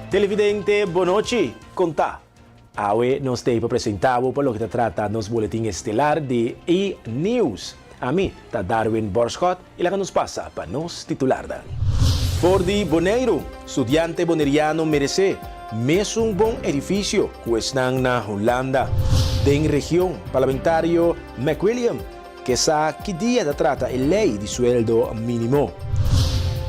Televidente, bonochi! Kon ta? Awe nos t'ei pa presentá bo pa loke ta trata nos boletin estelar di E News. Ami ta Darwin Borschot i laga nos pasa pa nos titularnan. For di Boneiru, studiante boneriano meresé mesun bon edifisio ku esnan na Hulanda. Den region, parlamentario McWilliam Ke sa ki dia ta trata e ley di sueldo minimo.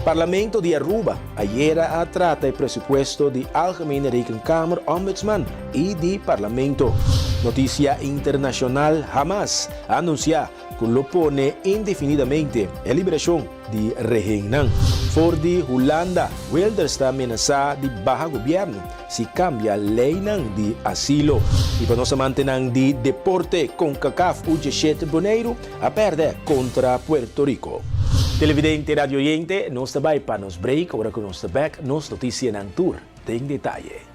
Parlamento di Aruba ayera a trata e presupuesto di Algemene Rekenkamer, Ombudsman y di Parlamento. Noticia internacional Hamas a anuncia cu lo pone indefinidamente e liberacion di rehennan. For di Hulanda, Wilders ta menasa di baha gobierno si cambia leynan di asilo. Y pa nos amantenan di deporte, Concacaf U17 Boneiru a perde contra Puerto Rico. Televidente y radio oyente, nos ta bay pa nos break, ora cu nos ta bek nos noticianan tur den detaye.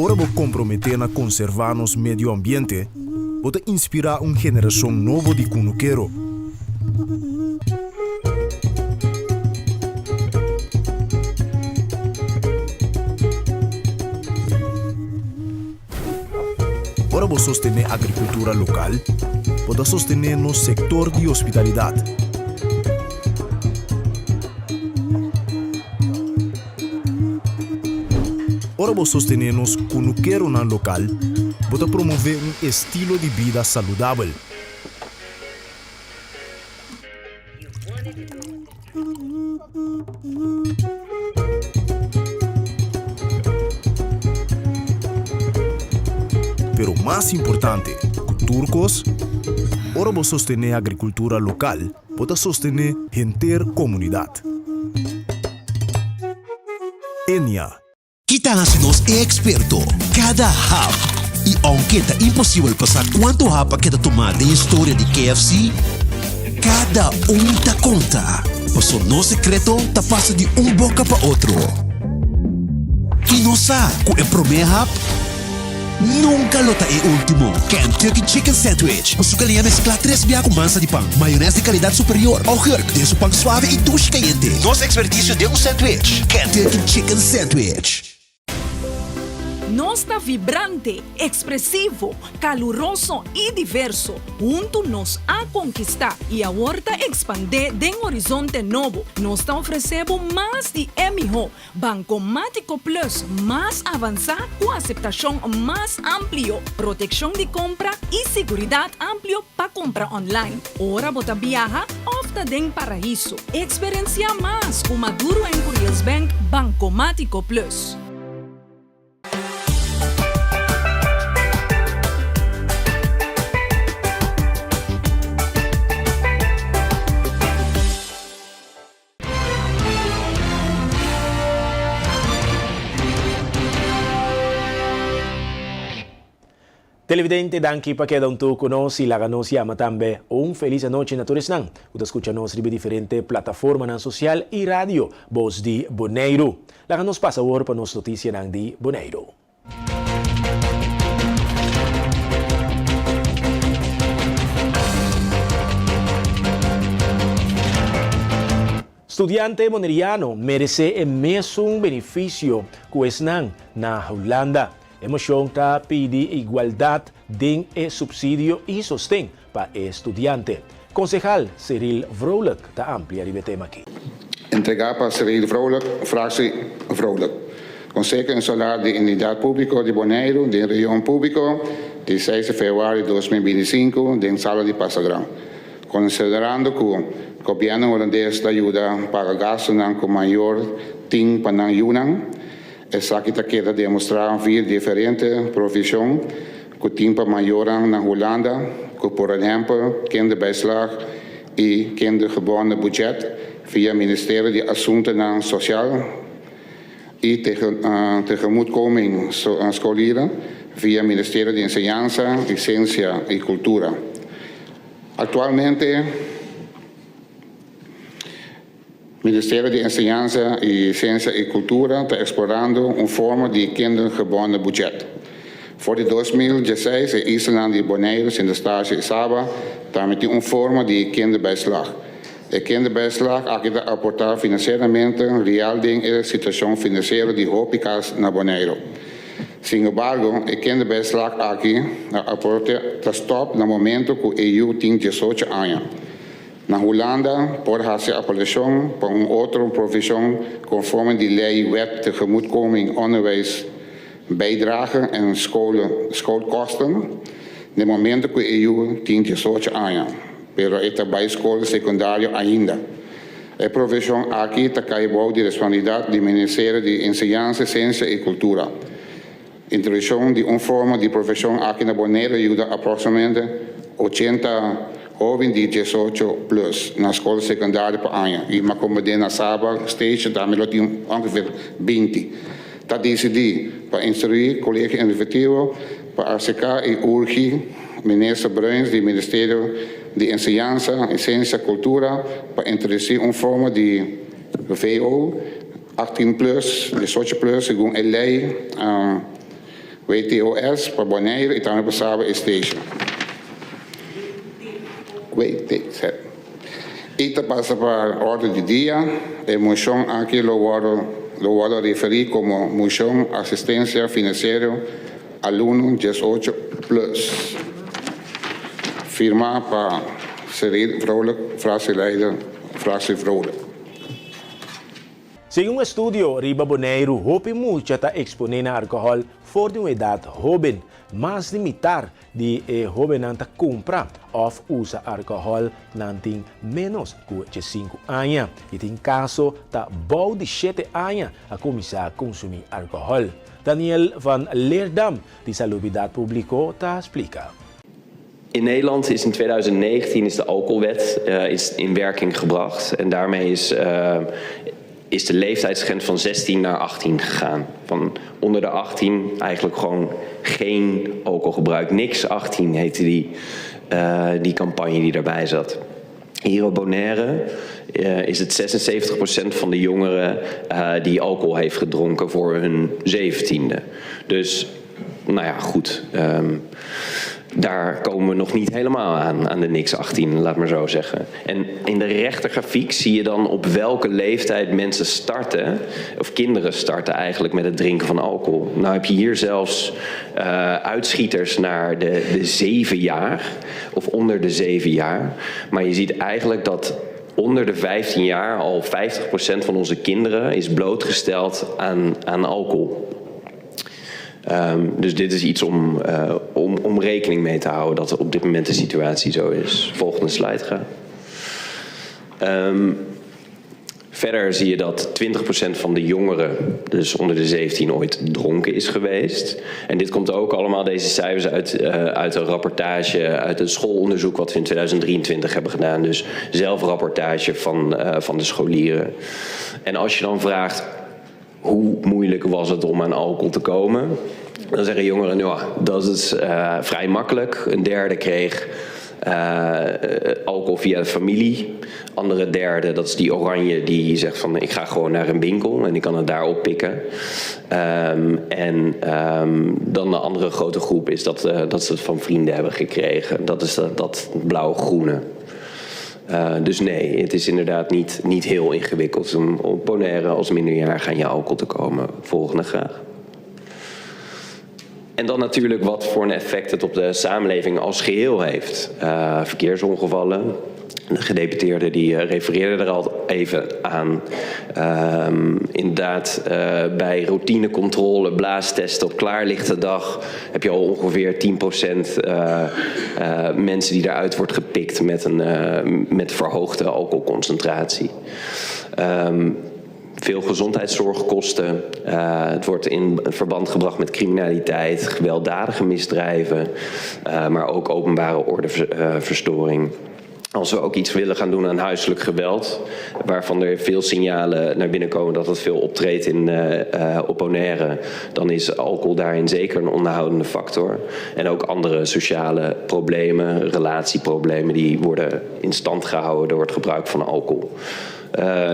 Ora bo komprometé na konservá nos medio ambiente, bo ta inspirá un generashon nobo di kunukero. Ora bo sostené agrikultura lokal, bo ta sostené nos sektor di hospitalidat. Ora bo sostené nos kunukeronan lokal, bo ta promové un estilo di bida saludabel. Pero mas importante ku tur kos, ora bo sostené agrikultura lokal, bo ta sostené henter komunidat. Enia. Ki ta hasi nos e eksperto? Kada hap! I ounke ta imposibel pa sa kuantu hap a keda tumá den historia di KFC, kada un ta konta, paso nos sekreto ta pasa di un boka pa otro. I nos sa ku e promé hap nunka lo ta e último. Kentucky Chicken Sandwich ku su kaliña mesklá tres bia ku mansa di pan, mayonès di kalidat superior, augurk den su pan suave i dushi kayente. Nos ekspertisio den un sandwich, Kentucky Chicken Sandwich. Nos ta vibrante, ekspresivo, kaluroso i diverso. Huntu nos a konkistá i awor ta ekspandé den horizonte nobo. Nos ta ofresé bo mas di e mihó. Bankomátiko Plus mas avansá ku aseptashon mas amplio, protekshon di kompra i siguridat amplio pa kompra online ora bo ta biaha òf ta den paraiso. Eksperensiá mas ku Maduro en Curiels Bank Bankomátiko Plus. Televidente danki pa keda huntu ku nos i laga nos yama tambe un felis anochi na tur esnan ku ta skucha nos riba e diferente plataformanan sosial i radio Bos di Boneiru. Laga nos pasa awor pa nos notisianan di Boneiru. Studiante boneriano meresé e mesun benefisio ku esnan na Hulanda. E moshon ta pidi igualdat den e supsidio i sosten pa e studiante. Konsehal Cyril Vrolijk ta amplia riba e tema aki. Entregá pa Cyril Vrolijk, Fractie Vrolijk. Konseho Insular di Entidat Públiko di Boneiru den reunion públiko di seis di febrüari 2025 den sala di Pasagran. Konsiderando ku gobièrnu hulandes ta yuda paga gastunan ku mayor tin pa nan yunan, esaki ta keda demostrá via diferente provishon ku tin pa mayornan na Hulanda, ku por ehèmpel kinderbijslag i kindergebonden budget via Ministerio di Asuntunan Sosial i tegemoetkoming scholieren via Ministerio di Enseñansa i Siensia i Kultura. Aktualmente Ministerio di Enseñansa i Siensia i Kultura ta eksplorando un forma di kindergebonden budget. For di 2016 e islanan di Boneiru, Sint Eustatius i Saba tambe tin un forma di kinderbijslag. E kinderbijslag aki ta aportá finansieramente real den e situashon finansiero di hopi kas na Boneiru. Sin embargo, e kinderbijslag aki a aporte ta stòp na momento ku e yu tin 18 aña. Na Hulanda por hasi apelashon pa un otro provishon konforme di lei Wet Tegemoetkoming Onderwijs Bijdrage en Schoolkosten na momento ku e yu tin 18 aña, pero e ta bai skol sekundario ainda. E provishon aki ta kai bou di responsabilidat di Ministerio di Enseñansa, Siensia i Kultura. Introdukshon di un forma di provishon aki na Boneiru a yuda aproksimadamente 80 hóben di 18 plus na skol sekundario pa aña i m'a komprendé na Saba Station tambe lo tin ongeveer 20. Ta disidí pa instruí Kolegio Ehekutivo pa aserká i urgi Minister Bruins di Ministerio di Enseñansa, Siensia, Kultura pa introdusí un forma di VO 18 plus, 18 plus segun e lei WTOS pa Boneiru i tambe pa Saba Station. WTZ. I ta pasa pa orde di dia. E moshon aki lo wòrdu lo wòrdu referí komo Moshon Asistensia Finansiero Alumno 18 plus. Firmá pa Cyril Vrolijk, fractieleider Fractie Vrolijk. Segun un estudio riba Boneiru, hopi mucha ta eksponé na alkohòl for di un edat hóben. Mas di mitar di e hóbennan ta kumpra òf usa alkohòl nan tin ménos ku 15 aña i tin kaso ta bou di 7 aña a kuminsá konsumí alkohòl. Daniel van Leerdam di Salubridat Públiko ta splika. In Nederland is in 2019 is de alcoholwet is in werking gebracht. En daarmee is de leeftijdsgrens van 16 naar 18 gegaan. Van onder de 18 eigenlijk gewoon geen alcoholgebruik. Niks 18 heette die campagne die daarbij zat. Hier op Bonaire is het 76% van de jongeren die alcohol heeft gedronken voor hun 17e. Dus, nou ja, goed. Daar komen we nog niet helemaal aan de niks 18, laat maar zo zeggen. En in de rechtergrafiek zie je dan op welke leeftijd mensen starten, of kinderen starten eigenlijk met het drinken van alcohol. Nou heb je hier zelfs uitschieters naar de 7 jaar, of onder de 7 jaar. Maar je ziet eigenlijk dat onder de 15 jaar al 50% van onze kinderen is blootgesteld aan alcohol. Dus dit is iets om rekening mee te houden dat op dit moment de situatie zo is. Volgende slide graag. Verder zie je dat 20% van de jongeren, dus onder de 17, ooit dronken is geweest. En dit komt ook allemaal, deze cijfers, uit een rapportage, uit het schoolonderzoek wat we in 2023 hebben gedaan. Dus zelfrapportage van de scholieren. En als je dan vraagt, hoe moeilijk was het om aan alcohol te komen? Dan zeggen jongeren, ja, dat is vrij makkelijk. Een derde kreeg alcohol via de familie. Andere derde, dat is die oranje die zegt van ik ga gewoon naar een winkel en ik kan het daar oppikken. En dan de andere grote groep is dat ze het van vrienden hebben gekregen. Dat is dat blauw-groene. Dus nee, het is inderdaad niet heel ingewikkeld om op Bonaire als minderjarige aan je alcohol te komen. Volgende graag. En dan natuurlijk wat voor een effect het op de samenleving als geheel heeft. Verkeersongevallen. De gedeputeerde die eh, refereerde er al even aan. Inderdaad, bij routinecontrole, blaastesten op klaarlichte dag heb je al ongeveer 10% mensen die daaruit wordt gepikt met verhoogde alcoholconcentratie. Veel gezondheidszorgkosten. Het wordt in verband gebracht met criminaliteit, gewelddadige misdrijven, maar ook openbare ordeverstoring. Als we ook iets willen gaan doen aan huiselijk geweld, waarvan er veel signalen naar binnen komen dat het veel optreedt in op Bonaire, dan is alcohol daarin zeker een onderhoudende factor. En ook andere sociale problemen, relatieproblemen, die worden in stand gehouden door het gebruik van alcohol.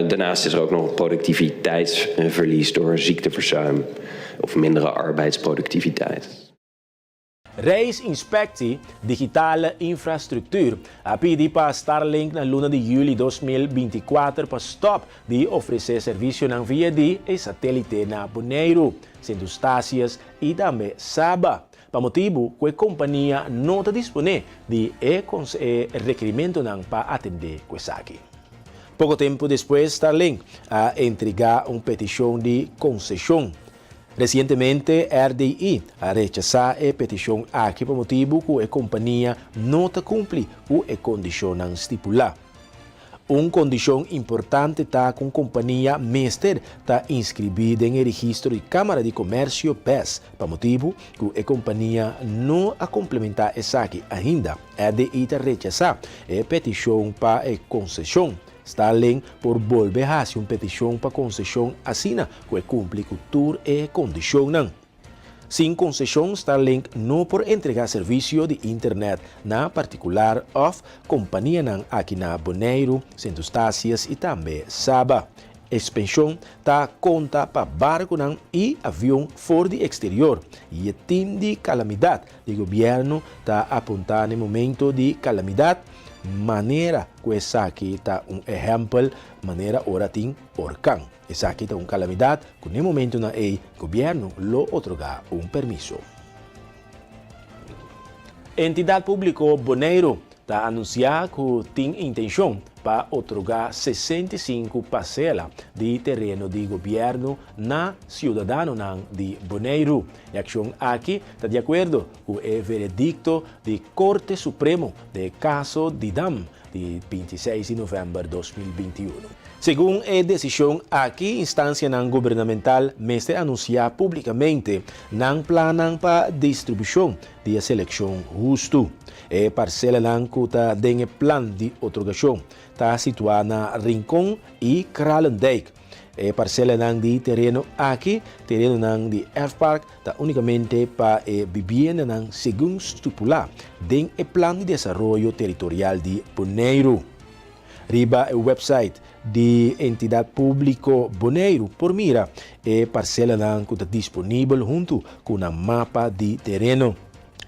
Daarnaast is er ook nog productiviteitsverlies door ziekteverzuim of mindere arbeidsproductiviteit. Reisinspectie Digitale Infrastructuur a pidi pa Starlink na luna di juli 2024 pa stop di ofrece servicionan via di e satelite na Boneiru, Sint Eustatius y tambe Saba, pa motibu cu e compania no ta dispone di e requerimentonan pa atende cu esaki. Poco tempo despues Starlink a entrega un peticion di concesion. Resientemente RDI a rechasá e petishon aki pa motibu ku e kompania no ta kumpli ku e kondishonnan stipulá. Un kondishon importante ta ku un kompania mester ta inskribí den e registro di Kámara di Komersio, bes. Pa motibu ku e kompania no a komplementá esaki ainda, RDI ta rechasá e petishon pa e konseshon. Starlink por bolbe hasi un petishon pa konseshon asina ku e kumpli ku tur e kondishonnan. Sin konseshon Starlink no por entregá servisio di internet na partikular òf kompanianan aki na Boneiru, Sint Eustatius i tambe Saba. Ekspenshon ta konta pa barkunan i avion for di eksterior i e tim di kalamidat di gobièrnu ta apuntá na e momento di kalamidat manera ku esaki ta un ehèmpel manera ora tin orkan. Esaki ta un kalamidat ku na e momentunan ei gobièrnu lo otorgá un permiso. Entidat Públiko Boneiru ta anunsiá ku tin intenshon pa otorgá 65 pasela di tereno di gobièrnu na siudadanonan di Boneiru. E akshon aki ta di akuerdo ku e veredikto di Korte Supremo den e kaso Didam di 26 di novèmber 2021. Segun e desishon aki instansianan gubernamental mester anunsiá públikamente nan plannan pa distribushon di e selekshon hustu. E parselanan ku ta den e plan di otorgashon ta situá na Rincon i Kralendijk. E parselanan di tereno aki, terenonan di Erfpark, ta únikamente pa e bibiendanan segun stipulá den e Plan di Desaroyo Teritorial di Boneiru. Riba e website di Entidat Públiko Boneiru por mira e parselanan ku ta disponibel huntu ku nan mapa di tereno.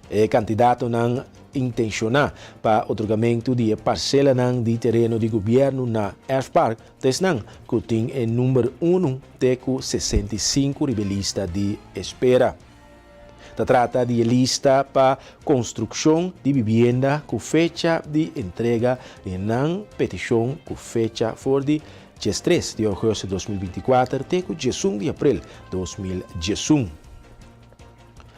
E kandidatonan intenshoná pa otorgamentu di e parselanan di tereno di gobièrnu na Erfpark ta esnan ku tin e number unu te ku 65 riba e lista di espera. Ta trata di e lista pa konstrukshon di bibienda ku fecha di entrega di nan petishon ku fecha for di 13 di ougùstùs 2024 te ku 11 di aprel 2011.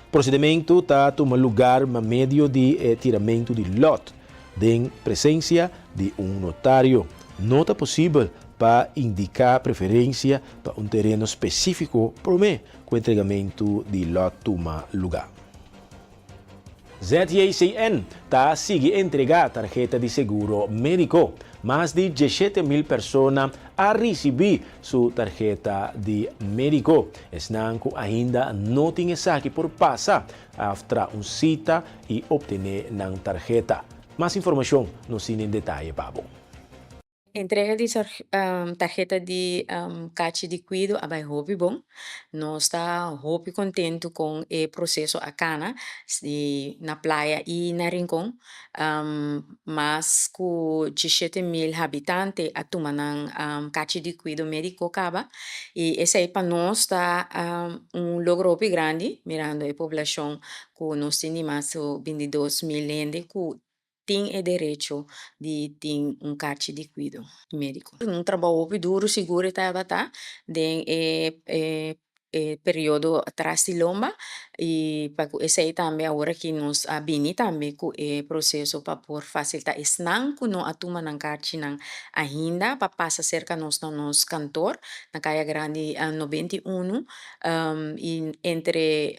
Prosedimentu ta tuma lugar ma medio di e tiramentu di lòt den presensia di un notario. No ta posibel pa indiká preferensia pa un tereno spesífiko promé ku entregamentu di lòt tuma lugá. ZJCN ta sigui entregá tarheta di seguro médiko. Mas di 17,000 persona a risibí su tarheta di médiko. Esnan ku ainda no tin esaki por pasa òf traha un sita i optené nan tarheta. Mas informashon nos tin den detaye pa bo. Entrega di tarheta di kachi di kuido a bai hopi bon. Nos ta hopi kontentu kon e proseso a kana di na Playa i na Rincon. Mas ku 17,000 habitante a tuma nan kachi di kuido médiko kaba i esei pa nos ta un logro hopi grandi mirando e poblashon ku nos tin di mas ku 22,000 hende ku. tin e derecho di tin un karchi di kuido médiko. Un trabou hopi duru sigur e tabata den e e periodo tras di lomba i pa ku esei tambe awor aki nos a bini tambe ku e proseso pa por fasilitá esnan ku no a tuma nan karchinan ainda pa pasa serka nos na nos kantor na Kaya Grandi 91 i entre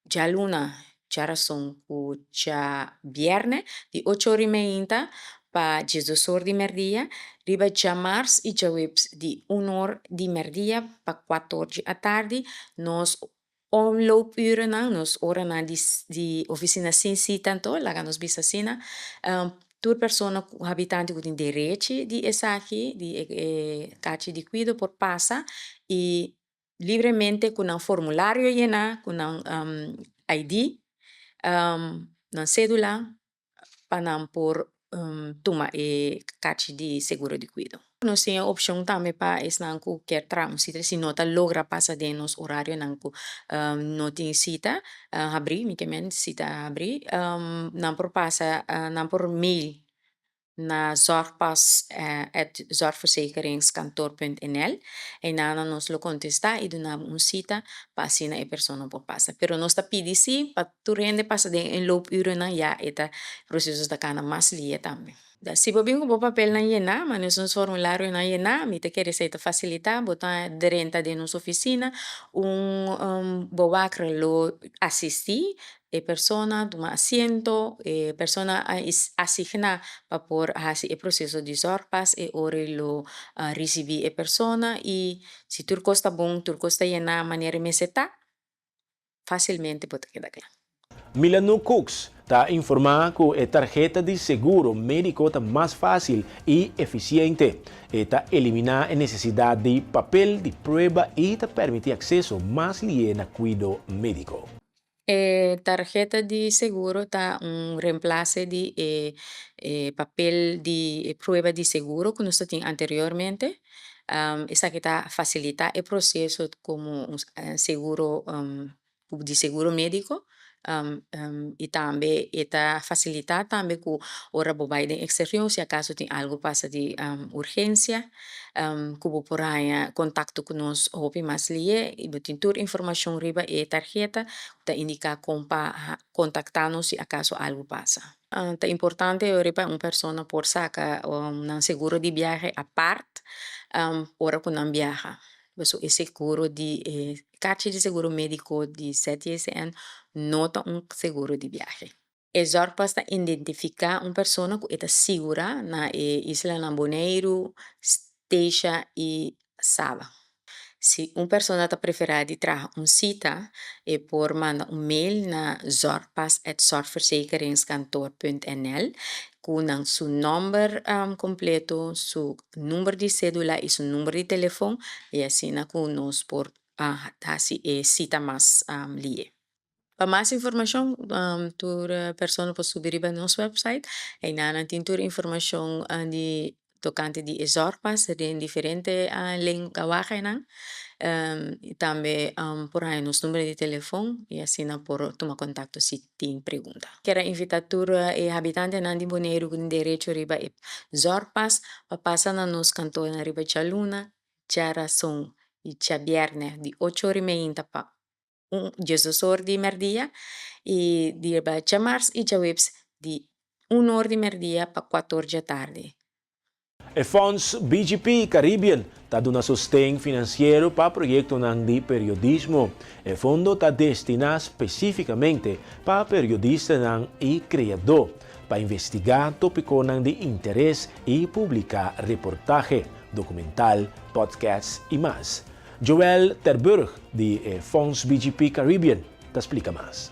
djaluna, djarason ku djabièrnè di ocho or i meinta pa 12 or di mèrdia, riba djamars i djaweps di un or di mèrdia pa kuater or di atardi. Nos omloopurennan, nos oranan di di ofisina sin sita anto, laga nos bisa asina, tur persona ku habitante ku tin derechi di esaki, di e kachi di kuido por pasa i libremente ku nan formulario yená, ku nan ID, nan sédula, pa nan por tuma e kachi di seguro di kuido. Nos tin e opshon tambe pa esnan ku kier traha un sita, si no ta logra pasa den nos orarionan ku no tin sita habrí, mi ke men sita habrí, nan por pasa, nan por mail na zorgpas@zorgverzekeringskantoor.nl. Einan nos lo kontestá i duna bo un sita pa asina e persona por pasa. Pero nos ta pidi sí pa tur hende pasa den e loopurennan ya e ta proseso ta kana mas lia tambe. Si bo bin ku bo papelnan yená, manera nos formularionan yená, mi ta kere esei ta fasilitá, bo ta drenta den nos ofisina, un bewaker lo asistí E persona tuma asiento, e persona a asigná pa por hasi e proseso di zorgpas, e ora lo risibí e persona i si tur kos ta bon, tur kos ta yená manera e mester ta, fásilmente bo ta keda kla. Milano Cooks ta informá ku e tarheta di seguro médiko ta mas fásil i efisiente. E ta eliminá e nesesidat di papel di prueba i ta permití akseso mas lié na kuido médiko. E tarheta di seguro ta un reemplase di e e papel di e prueba di seguro ku nos ta tin anteriormente. Esaki ta fasilitá e proseso komo un seguro di seguro médiko i tambe e ta fasilitá tambe ku ora bo bai den eksterior si akaso tin algu pasa di urgensia ku bo por haña kontakto ku nos hopi mas lié i bo tin tur informashon riba e tarheta ku ta indiká kon pa kontaktá nos si akaso algu pasa. Ta importante riba un persona por saka nan seguro di biahe apart ora ku nan biaha. Pasobra e seguro di e karchi di seguro médiko di ZJCN no ta un seguro di biahe. E zorgpas ta identifiká un persona ku e ta sigurá na e islanan Boneiru, Statia i Saba. Si un persona ta preferá di traha un sita, e por manda un mail na zorgpas@zorgverzekeringskantoor.nl ku nan su nòmber kompleto, su number di sédula i su number di telefon i asina ku nos por hasi e sita mas lié. Pa mas informashon tur persona por subi riba nos website. Einan nan tin tur informashon di tokante di e zorgpas den diferente lengawahenan. I tambe por haña nos number di telefon i asina por tuma kontakto si tin pregunta. Kier a invitá tur e habitantenan di Boneiru ku tin derecho riba e zorgpas pa pasa na nos kantornan riba djaluna, djarason i djabièrnè di ocho ora i meinta pa un 12 or di merdia i di riba djamars i djaweps di un or di merdia pa kuater or djatardi. E Fonds BGP Caribbean ta duna sosten finansiero pa proyektonan di periodismo. E fondo ta destiná spesífikamente pa periodistanan i kreadó, pa investigá tópikonan di interes i publiká reportahe, dokumental, podcasts i mas. Joël Terburg di e Fonds BGP Caribbean ta splika mas.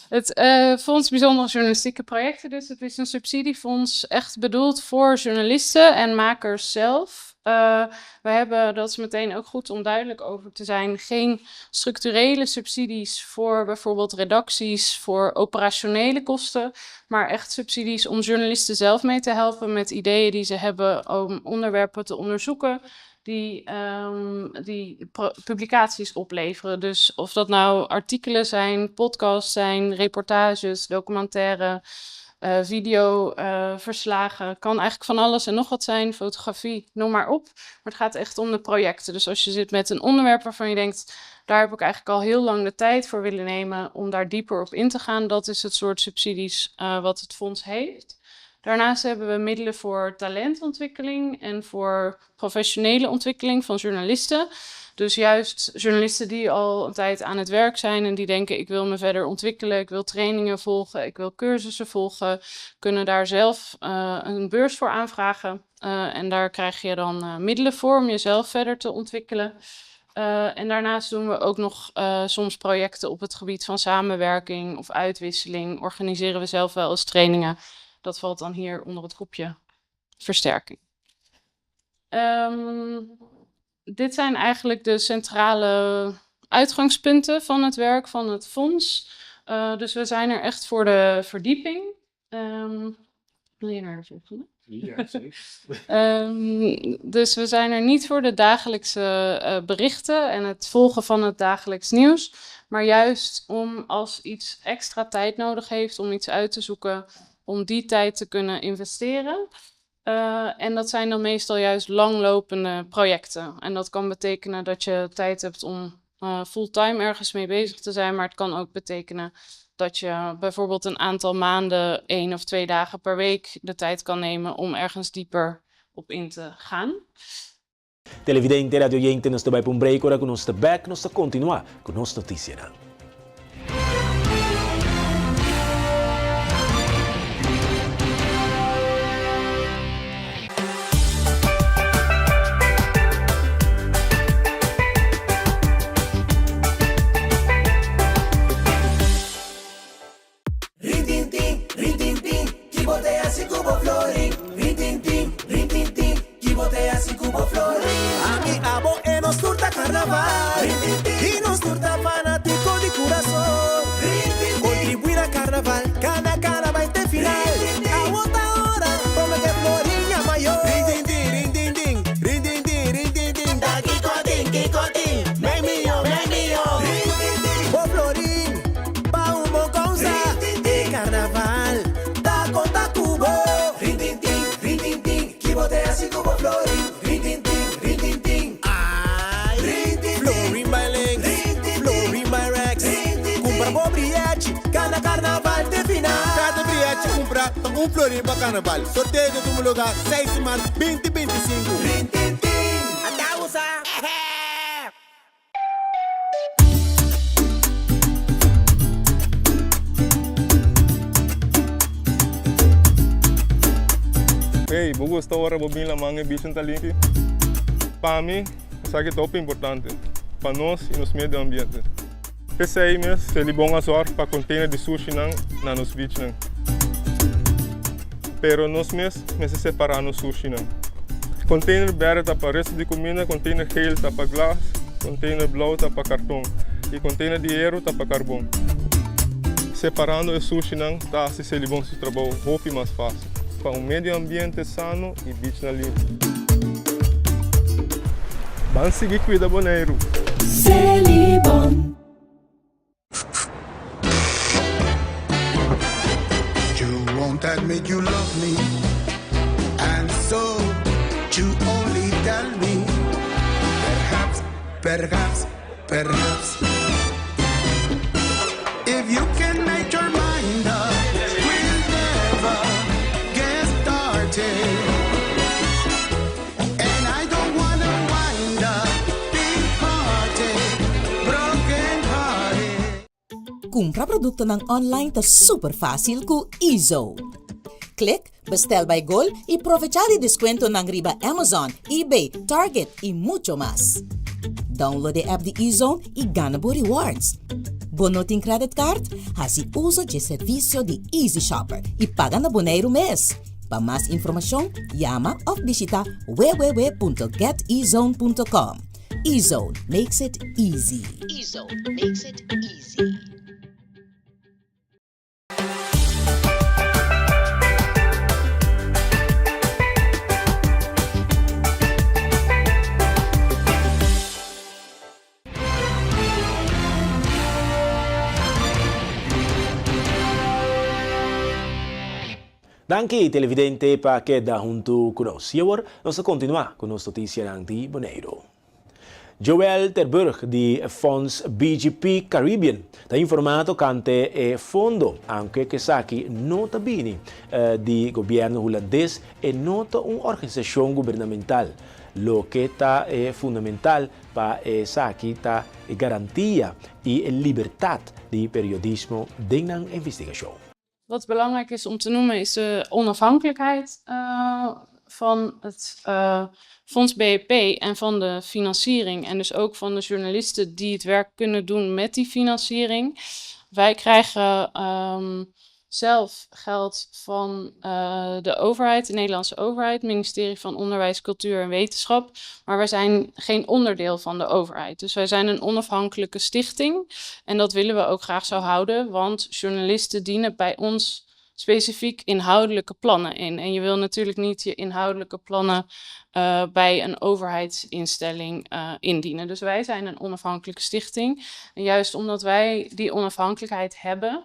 Het Fonds Bijzondere Journalistieke Projecten, dus het is een subsidiefonds echt bedoeld voor journalisten en makers zelf. We hebben, dat is meteen ook goed om duidelijk over te zijn, geen structurele subsidies voor bijvoorbeeld redacties, voor operationele kosten, maar echt subsidies om journalisten zelf mee te helpen met ideeën die ze hebben om onderwerpen te onderzoeken die, die publicaties opleveren. Dus of dat nou artikelen zijn, podcasts zijn, reportages, documentaire, Videoverslagen, kan eigenlijk van alles en nog wat zijn, fotografie, noem maar op. Maar het gaat echt om de projecten. Dus als je zit met een onderwerp waarvan je denkt, daar heb ik eigenlijk al heel lang de tijd voor willen nemen om daar dieper op in te gaan, dat is het soort subsidies wat het fonds heeft. Daarnaast hebben we middelen voor talentontwikkeling en voor professionele ontwikkeling van journalisten. Dus juist journalisten die al een tijd aan het werk zijn en die denken: ik wil me verder ontwikkelen, ik wil trainingen volgen, ik wil cursussen volgen, kunnen daar zelf een beurs voor aanvragen. En daar krijg je dan middelen voor om jezelf verder te ontwikkelen. En daarnaast doen we ook nog soms projecten op het gebied van samenwerking of uitwisseling. Organiseren we zelf wel eens trainingen. Dat valt dan hier onder het groepje versterking. Dit zijn eigenlijk de centrale uitgangspunten van het werk van het fonds. Dus we zijn er echt voor de verdieping. Wil je naar de volgende? Ja, zeker. Dus we zijn er niet voor de dagelijkse berichten en het volgen van het dagelijks nieuws, maar juist om als iets extra tijd nodig heeft om iets uit te zoeken, om die tijd te kunnen investeren. En dat zijn dan meestal juist langlopende projecten. En dat kan betekenen dat je tijd hebt om fulltime ergens mee bezig te zijn, maar het kan ook betekenen dat je bijvoorbeeld een aantal maanden, 1 of 2 dagen per week, de tijd kan nemen om ergens dieper op in te gaan. Televidente, radio oyente, nos ta bai un break, ora ku nos ta back, nos ta kontinuá ku nos notisianan. Rintintin, rintintin, ki bo ta hasi ku bo florin. Rintintin, rintintin, ki bo ta hasi ku bo florin. Ami, abo i nos tur ta karnaval. I nos tur ta fanátiko di kurason. Kontribuí na karnaval, kana kana bai te final. Awor ta ora, promé ku florin mayó. Rintintin, rintintin, rintintin, rintintin. Ta kiko tin, kiko tin, mei mio, mei mio. Bo florin, pa un bon kousa. E karnaval, ta konta ku bo. Rintintin, rintintin, ki bo ta hasi ku bo florin. Rintintin, rintintin. Ai, florin by Links, florin by Rex. Kumpra bo brièchi, kana karnaval te final. Kada brièchi kumprá, ta un florin pa karnaval. Sorteo ta tuma lugá 6 di mart 2025. Rintintin. Anda usa. Hey, bo gusta ora bo bin laman e beach ta limpi? Pa mi, esaki ta hopi importante. Pa nos i nos medio ambiente. P'esei mes, Selibon a sòru pa container di sushinan na nos beachnan. Pero nos mes mester separá nos sushinan. Container bèrdè ta pa resto di kuminda, container geel ta pa glas, container blou ta pa karton i container di heru ta pa karbon. Separando e sushinan ta hasi Selibon su trabou hopi mas fásil. Pa un medio ambiente sano i beachnan limpi. Ban sigui kuida Boneiru! Selibon. You won't admit you love me, and so you only tell me, perhaps, perhaps, perhaps. If you can make your mind up, we'll never get started. And I don't wanna wind up big party, broken hearted. Kumpra produktonan online ta super fásil ku Ezo. Click, bestel by Gol i probechá di deskuentonan riba Amazon, eBay, Target i muchu mas. Download e app di eZone i gana bo rewards. Bo no tin credit card? Hasi uso di servisio di Easy Shopper i paga na Boneiru mes. Pa mas informashon, yama òf bishitá www.getezone.com. eZone makes it easy. eZone makes it easy. Danki televidente pa keda huntu ku nos. I awor nos ta kontinuá ku nos notisianan di Boneiru. Joël Terburg di Fonds BGP Caribbean ta informá tokante e fondo, aunke ku esaki no ta bini di gobièrnu hulandes, e no ta un organisashon gubernamental. Loke ta e fundamental pa esaki ta e garantia i e libertat di periodismo den nan investigashon. Wat belangrijk is om te noemen is de onafhankelijkheid van het Fonds BEP en van de financiering en dus ook van de journalisten die het werk kunnen doen met die financiering. Wij krijgen zelf geld van de overheid, de Nederlandse overheid, ministerie van Onderwijs, Cultuur en Wetenschap. Maar wij zijn geen onderdeel van de overheid. Dus wij zijn een onafhankelijke stichting. En dat willen we ook graag zo houden, want journalisten dienen bij ons specifiek inhoudelijke plannen in. En je wil natuurlijk niet je inhoudelijke plannen bij een overheidsinstelling indienen. Dus wij zijn een onafhankelijke stichting. En juist omdat wij die onafhankelijkheid hebben,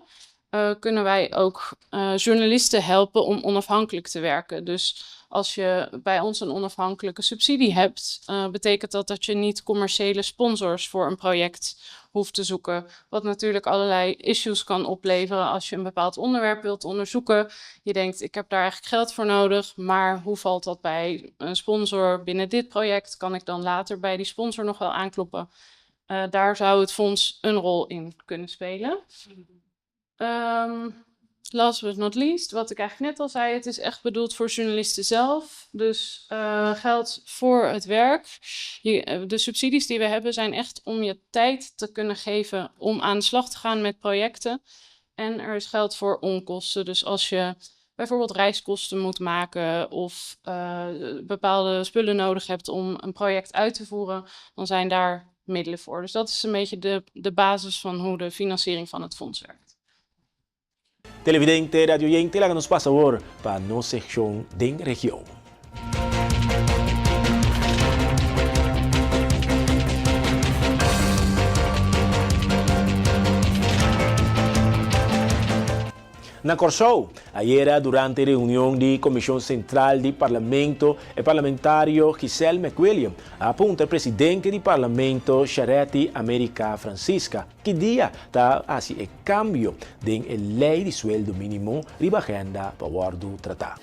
kunnen wij ook journalisten helpen om onafhankelijk te werken. Dus als je bij ons een onafhankelijke subsidie hebt, betekent dat dat je niet commerciële sponsors voor een project hoeft te zoeken. Wat natuurlijk allerlei issues kan opleveren als je een bepaald onderwerp wilt onderzoeken. Je denkt, ik heb daar eigenlijk geld voor nodig, maar hoe valt dat bij een sponsor binnen dit project? Kan ik dan later bij die sponsor nog wel aankloppen? Daar zou het fonds een rol in kunnen spelen. Last but not least, wat ik eigenlijk net al zei, het is echt bedoeld voor journalisten zelf. Dus geld voor het werk. De subsidies die we hebben zijn echt om je tijd te kunnen geven om aan de slag te gaan met projecten. En er is geld voor onkosten. Dus als je bijvoorbeeld reiskosten moet maken of bepaalde spullen nodig hebt om een project uit te voeren, dan zijn daar middelen voor. Dus dat is een beetje de basis van hoe de financiering van het fonds werkt. Televidente, radioyente, laga nos pasa awor pa nos seccion den region. Na Kòrsou, ayera durante reunion di Komishon Sentral di Parlamento, e parlamentario Giselle McWilliam a puntra presidente di Parlamento Charetti America Francisca ki dia ta hasi e kambio den e lei di sueldo minimo riba agenda pa wòrdu tratá.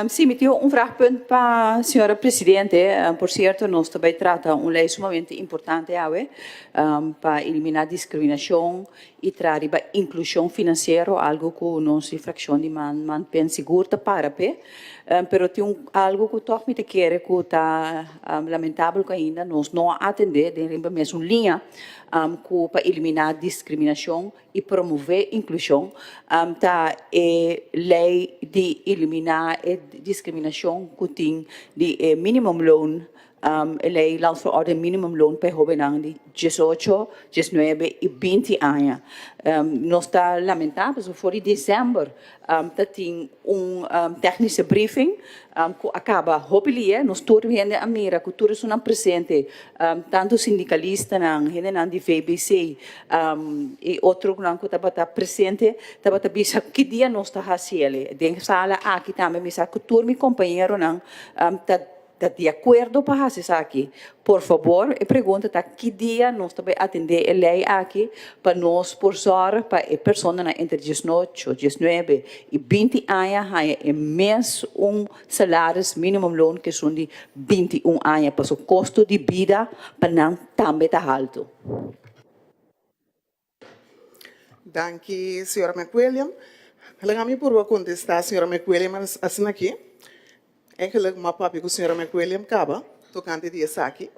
Sí, mi tin un vraagpunt pa señora presidente. Por cierto, nos ta bay trata un ley sumamente importante awe pa elimina discriminacion y traha riba inclusion financiero, algo cu nos di fraccion di man man pen sigur ta para p'e. Pero tin un algo cu toch mi ta kere cu ta lamentabel cu ainda nos no a atende den riba mesun liña cu pa elimina discriminacion y promove inclusion ta e ley di elimina e discriminacion cu tin di e minimumloon E lei Landsverordening Minimumloon pa e hobennan di diesocho, diesnuebe i binti aña. Nos ta lamentá pasobra for di desèmber ta tin un tèknische briefing ku a kaba hopi lia. Nos tur hende a mira ku tur esunnan presente, tantu sindikalistanan, hendenan di VBC i otronan ku tabata presente tabata bisa ki dia nos ta hasi el'e. Den sala aki tambe mi sa ku tur mi kompañeronan ta Ta di akuerdo pa hasi esaki? Por fabor, e pregunta ta ki dia nos ta bai atendé e lei aki pa nos por sòrg pa e personanan entre diesnocho, diesnuebe i binti aña haña e mes un salaris minimumloon ku esun di 21 aña pasobra kosto di bida pa nan tambe ta haltu. Danki señora McWilliam. Laga mi purba contesta señora McWilliam asina aki. Eigenlijk m'a papia cu señora McWilliam caba tocante di esaki.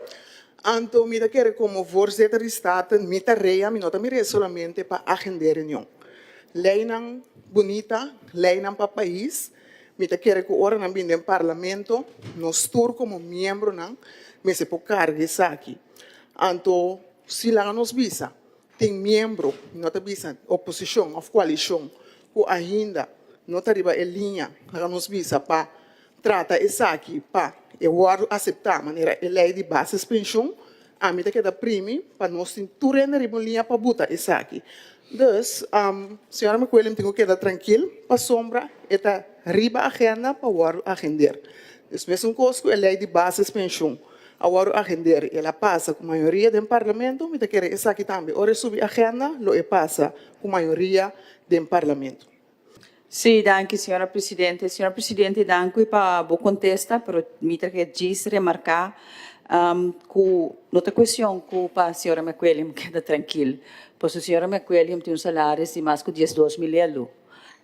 Anto mi ta kere como voorzitter di Staten mi tarea mi no ta mira solamente pa agende reunion. Leynan bunita, leynan pa pais, mi ta kere cu ora nan bini den Parlamento nos tur como miembronan mester por carga esaki. Anto Si laga nos bisa tin miembro, no ta bisa oposicion of coalicion, cu ainda no ta riba e liña, laga nos bisa pa trata esaki pa e wordo acepta manera e ley di basispensioen, ami ta keda primi pa nos tin tur hende riba un liña pa buta esaki. Dus, señora McWilliam tin cu keda trankil pasobra e ta. riba agenda pa wòrdu agender. Dus mesun kos ku e lei di basispenshun a wòrdu agender i el a pasa ku mayoria den parlamento, mi ta kere esaki tambe ora e subi agenda lo e pasa ku mayoria den parlamento. Sí, danki señora presidente. Señora presidente danki pa bo contesta, pero mi ta ke djis remarca cu no ta cuestion cu pa señora McWilliam keda trankil, pasobra señora McWilliam tin un salaris di mas cu diesdos mil elu.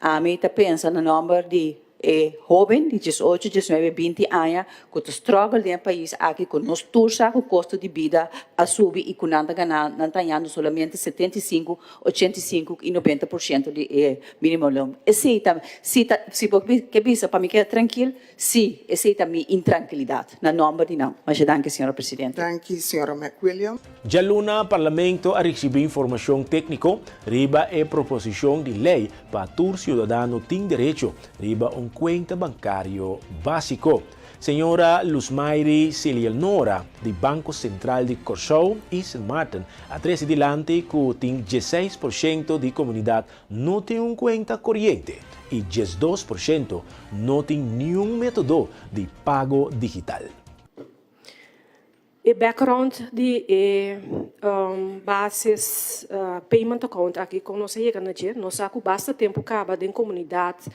Ami ta pensa na nomber di e hoben di diesocho, diesnuebe, binti aña cu ta struggle den e pais aki cu nos tur sa cu costo di bida a subi y cu nan ta gana, nan ta hañando solamente 75, 85 y 90 por ciento di e minimumloon. Esey ta, si ta, si bo ke bisa pa mi keda trankil, si, esey ta mi intrankilidad na nomber di nan. Masha danki, señora Presidente. Danki, señora McWilliam. Djaluna Parlamento a ricibi informacion tecnico riba e proposicion di ley pa tur ciudadano tin derecho riba un cuenta bancario basico. Señora Luzmairi Celielnora di Banco Central di Corsou y Sint Maarten a trece dilanti cu tin 16% di comunidad no tin un cuenta coriente y 12% no tin niun metodo di pago digital. E background di e basis payment account aki kon nos a yega na dje, nos sa ku basta tempu kaba den komunidat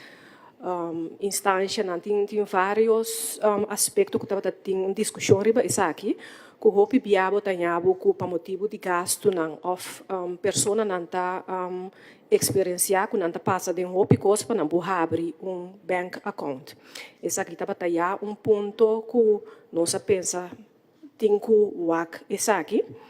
instanshanan tin tin varios aspekto ku tabata tin un diskushon riba esaki ku hopi bia bo ta ña bo ku pa motibu di gastunan òf personanan ta eksperensiá ku nan ta pasa den hopi kos pa nan por habri un bank account. Esaki tabata ya un punto ku nos a pensa tin ku wak esaki.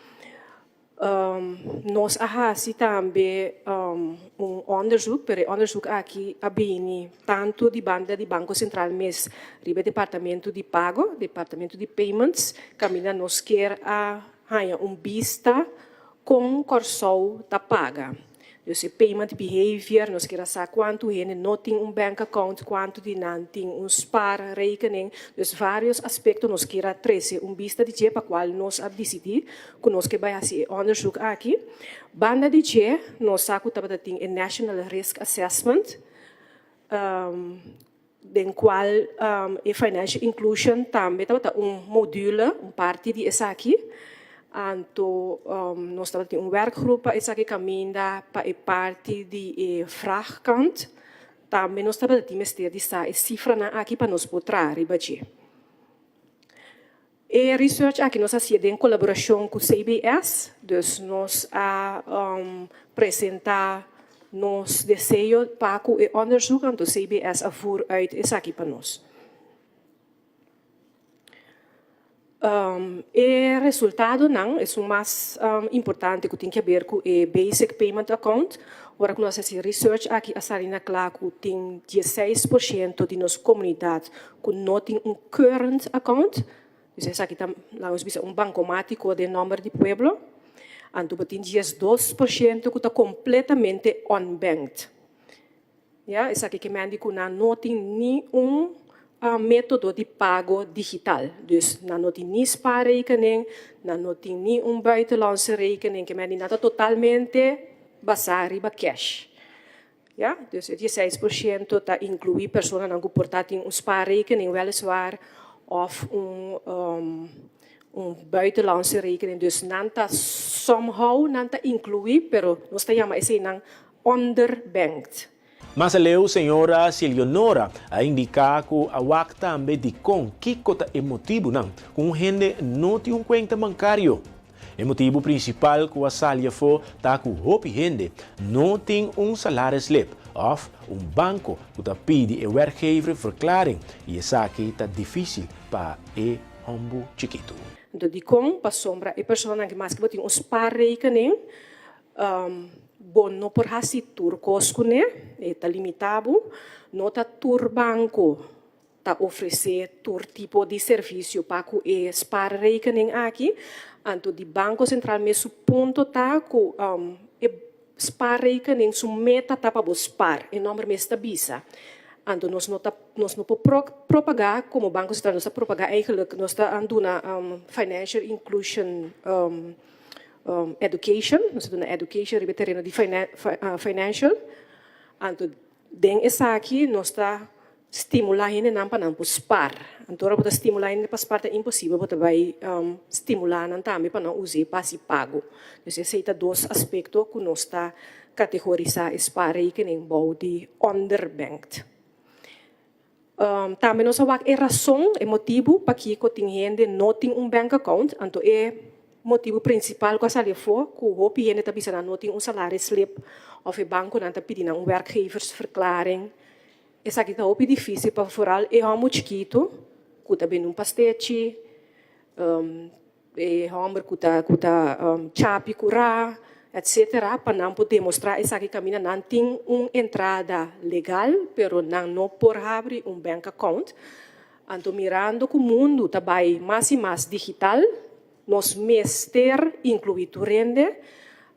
Nos a hasi tambe un onderzoek, pero e onderzoek aki a bini tantu di banda di Banko Sentral mes riba e departamento di pago, departamento di payments, kaminda nos kier a haña un bista kon Kòrsou ta paga. Dus e payment behavior, nos kier a sa kuantu hende no tin un bank account, kuantu di nan tin un spaarrekening. Dus varios aspekto nos kier a trese un bista di dje pa kual nos a disidí ku nos ke bai hasi e onderzoek aki. Banda di dje nos sa ku tabata tin e National Risk Assessment den kual e financial inclusion tambe tabata un module, un parti di esaki. Anto nos tabata tin un werkgroep pa esaki kaminda pa e parti di e vraagkant. Tambe nos tabata tin mester di sa e sifranan aki pa nos por traha riba dje. E research aki nos hasié den kolaborashon ku CBS, dus nos a presentá nos deseo pa ku e onderzoek, anto CBS a voer uit esaki pa nos. E resultadonan, esun mas importante ku tin ke ber ku e Basic Payment Account, ora ku nos a hasi research aki a sali na kla ku tin dieseis por shento di nos komunidat ku no tin un current account, dus esaki ta laga nos bisa un bankomatiko den nòmber di pueblo, anto bo tin 12% ku ta kompletamente unbanked. Ya, esaki ke men di ku nan no tin ni un método di pago digital. Dus nan no tin ni spaarrekening, nan no tin ni un buitenlandse rekening, ke men di nan ta totalmente basá riba cash. Ya, dus e 16% ta inkluí personanan ku por ta tin un spaarrekening weliswaar òf un un buitenlandse rekening. Dus nan ta somehow nan ta inkluí, pero nos ta yama eseinan onderbanked. Mas aleu señora Silionora a indiká ku a wak tambe dikon kiko ta e motibunan ku un hende no tin un kuenta bankario. E motibu prinsipal ku a sali afó ta ku hopi hende no tin un salarisslip òf un banko ku ta pidi e werkgeververklaring i esaki ta difísil pa e hòmbu chikitu. Anto dikon? Pasobra e personanan ke maske bo tin un spaarrekening bo no por hasi tur kos kuné, e ta limitá bo. No ta tur banko ta ofresé tur tipo di servisio pa ku e spaarrekening aki. Anto di Banko Sentral mes su punto ta ku e spaarrekening su meta ta pa bo spar, e nòmber mes ta bisa. Anto nos no ta nos no por propagá komo Banko Sentral nos ta propagá eigenlijk nos ta duna financial inclusion education, nos ta duna education riba e tereno di financial. Anto den esaki nos ta. stimulá hendenan pa nan por spar. Anto ora bo ta stimulá hende pa spar ta imposibel bo ta bai stimulá nan tambe pa nan us'é pa hasi pago. Dus esei ta dos aspekto ku nos ta kategorisá e spaarrekening bou di onderbanked. Tambe nos a wak e rason, e motibu pakiko tin hende no tin un bank account. Anto e motibu prinsipal ku a sali afó ku hopi hende ta bisa nan no tin un salarisslip òf e bankonan ta pidi nan un werkgeversverklaring. Esaki ta hopi difísil pa foral e hòmber chikitu ku ta bende un pastechi, e hòmber ku ta ku ta chapi kurá, etsetera, pa nan por demostrá esaki kaminda nan tin un entrada legal pero nan no por habri un bank account. Anto mirando ku mundu ta bai mas i mas digital, nos mester inkluí tur hende.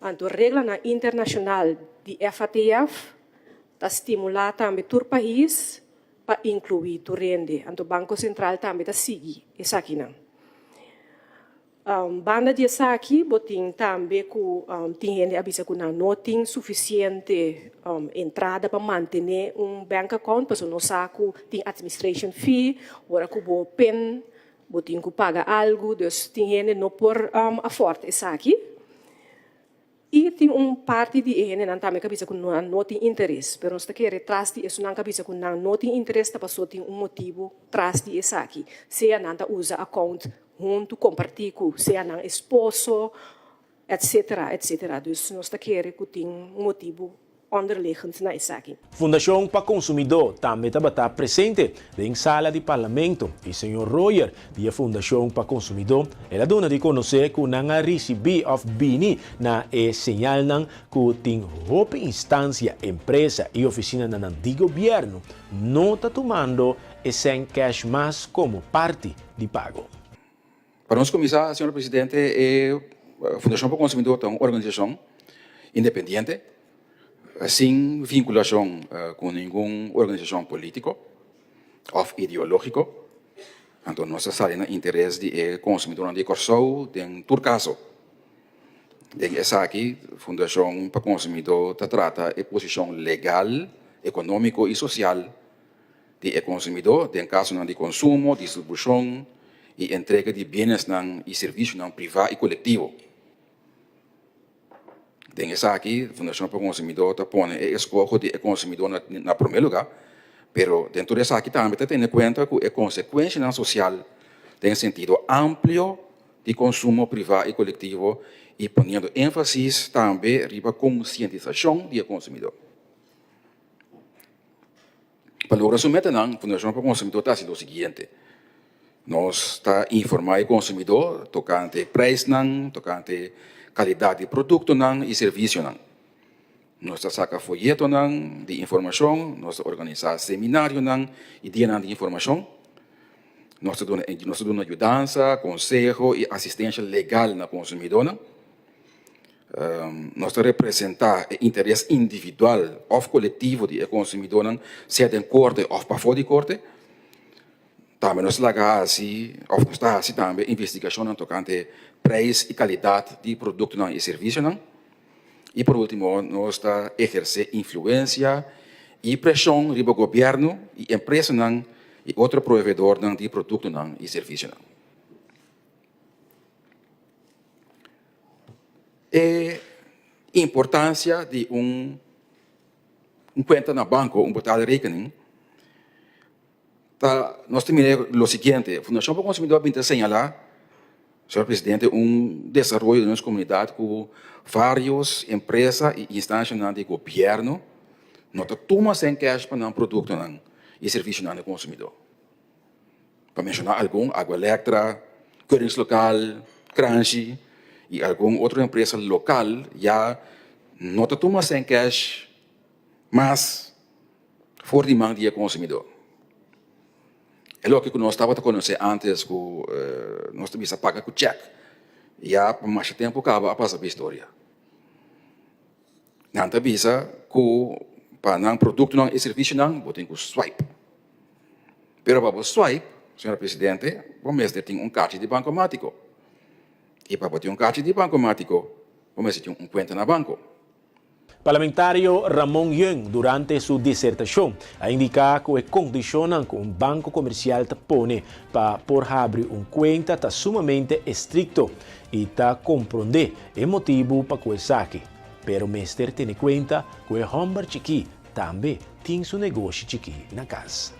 Anto reglanan internashonal di FATF Ta stimulá tambe tur pais pa inkluí tur hende, anto Banko Sentral tambe ta sigui esakinan. Banda di esaki bo tin tambe ku tin hende a bisa ku nan no tin sufisiente entrada pa mantené un bank account pasobra no sa ku tin administration fee, ora ku bo pin bo tin ku paga algu, dus tin hende no por afford esaki. I tin un parti di e hendenan tambe ku a bisa ku nan no tin interes. Pero nos ta kere tras di esunnan ku a bisa ku nan no tin interes ta pasobra tin un motibu tras di esaki. Sea nan ta usa akount huntu, kompartí ku sea nan esposo, etsetera, etsetera. Dus nos ta kere ku tin un motibu onderliggend na esaki. Fundashon pa Konsumidó tambe tabata presente den sala di Parlamento i señor Royer di e Fundashon pa Konsumidó el a duna di konosé ku nan a risibí òf bini na e señalnan ku tin hopi instansia, empresa i ofisinanan di gobièrnu no ta tumando e sèn kèsh mas komo parti di pago. Pa nos kuminsá, señor presidente, e Fundashon pa Konsumidó ta un organisashon independiente, sin vinkulashon ku ningun organisashon polítiko òf ideológiko. Anto nos ta sali na interes di e konsumidónan di Kòrsou den tur kaso. Den esaki Fundashon pa Konsumidó ta trata e posishon legal, ekonómiko i sosial di e konsumidó den kasonan di konsumo, distribushon i entrega di bienesnan i servisionan privá i kolektivo. Den esaki Fundashon pa Konsumidó ta pone e eskoho di e konsumidó na promé lugá, pero den tur esaki tambe ta tene kuenta ku e konsekuenshanan sosial den sentido amplio di konsumo privá i kolektivo i poniendo énfasis tambe riba konsientisashon di e konsumidó. Pa logra su metanan, Fundashon pa Konsumidó ta hasi lo siguiente, Nos ta informá e konsumidó tokante preisnan, tokante kalidat di produktonan i servisionan. Nos ta saka foyetonan di informashon, nos ta organisá seminarionan i dianan di informashon. Nos ta duna nos ta duna yudansa, konseho i asistensha legal na konsumidónan. Nos ta representá e interes individual òf kolektivo di e konsumidónan, sea den korte òf pafó di korte. Tambe nos laga hasi òf nos ta hasi tambe investigashonnan tokante preis i kalidat di produktonan i servisionan. I por último nos ta ehersé influensia i preshon riba gobièrnu i empresanan i otro proveedornan di produktonan i servisionan. E importancia di un un cuenta na banco, un betaalrekening, ta nos ta mira lo siguiente, Fundacion pa Consumidor a bin ta señala, señor presidente, un desaroyo den nos comunidad cu varios empresa y instancianan di gobierno no ta tuma cen cash pa nan productonan y servicionan di consumidor. Pa menshoná algun, Agualectra, Keuringslokaal, Kranshi i algun otro empresa lokal ya no ta tuma sèn kèsh mas for di man di e konsumidó. E loke ku nos tabata konosé ántes ku nos ta bisa paga ku chèk ya pa masha tempu kaba a pasa pa historia. Nan ta bisa ku pa nan produktonan i servisionan bo tin ku swipe. Pero pa bo swipe, señor presidente, bo mester tin un karchi di bankomátiko. I pa bo tin un karchi di bankomátiko, bo mester tin un kuenta na banko. Parlamentario Ramon Yeung durante su disertashon a indiká ku e kondishonnan ku un banko komersial ta pone pa por habri un kuenta ta sumamente estrikto i ta komprondé e motibu pa ku esaki, pero mester tene kuenta ku e hòmber chikí tambe tin su negoshi chikí na kas.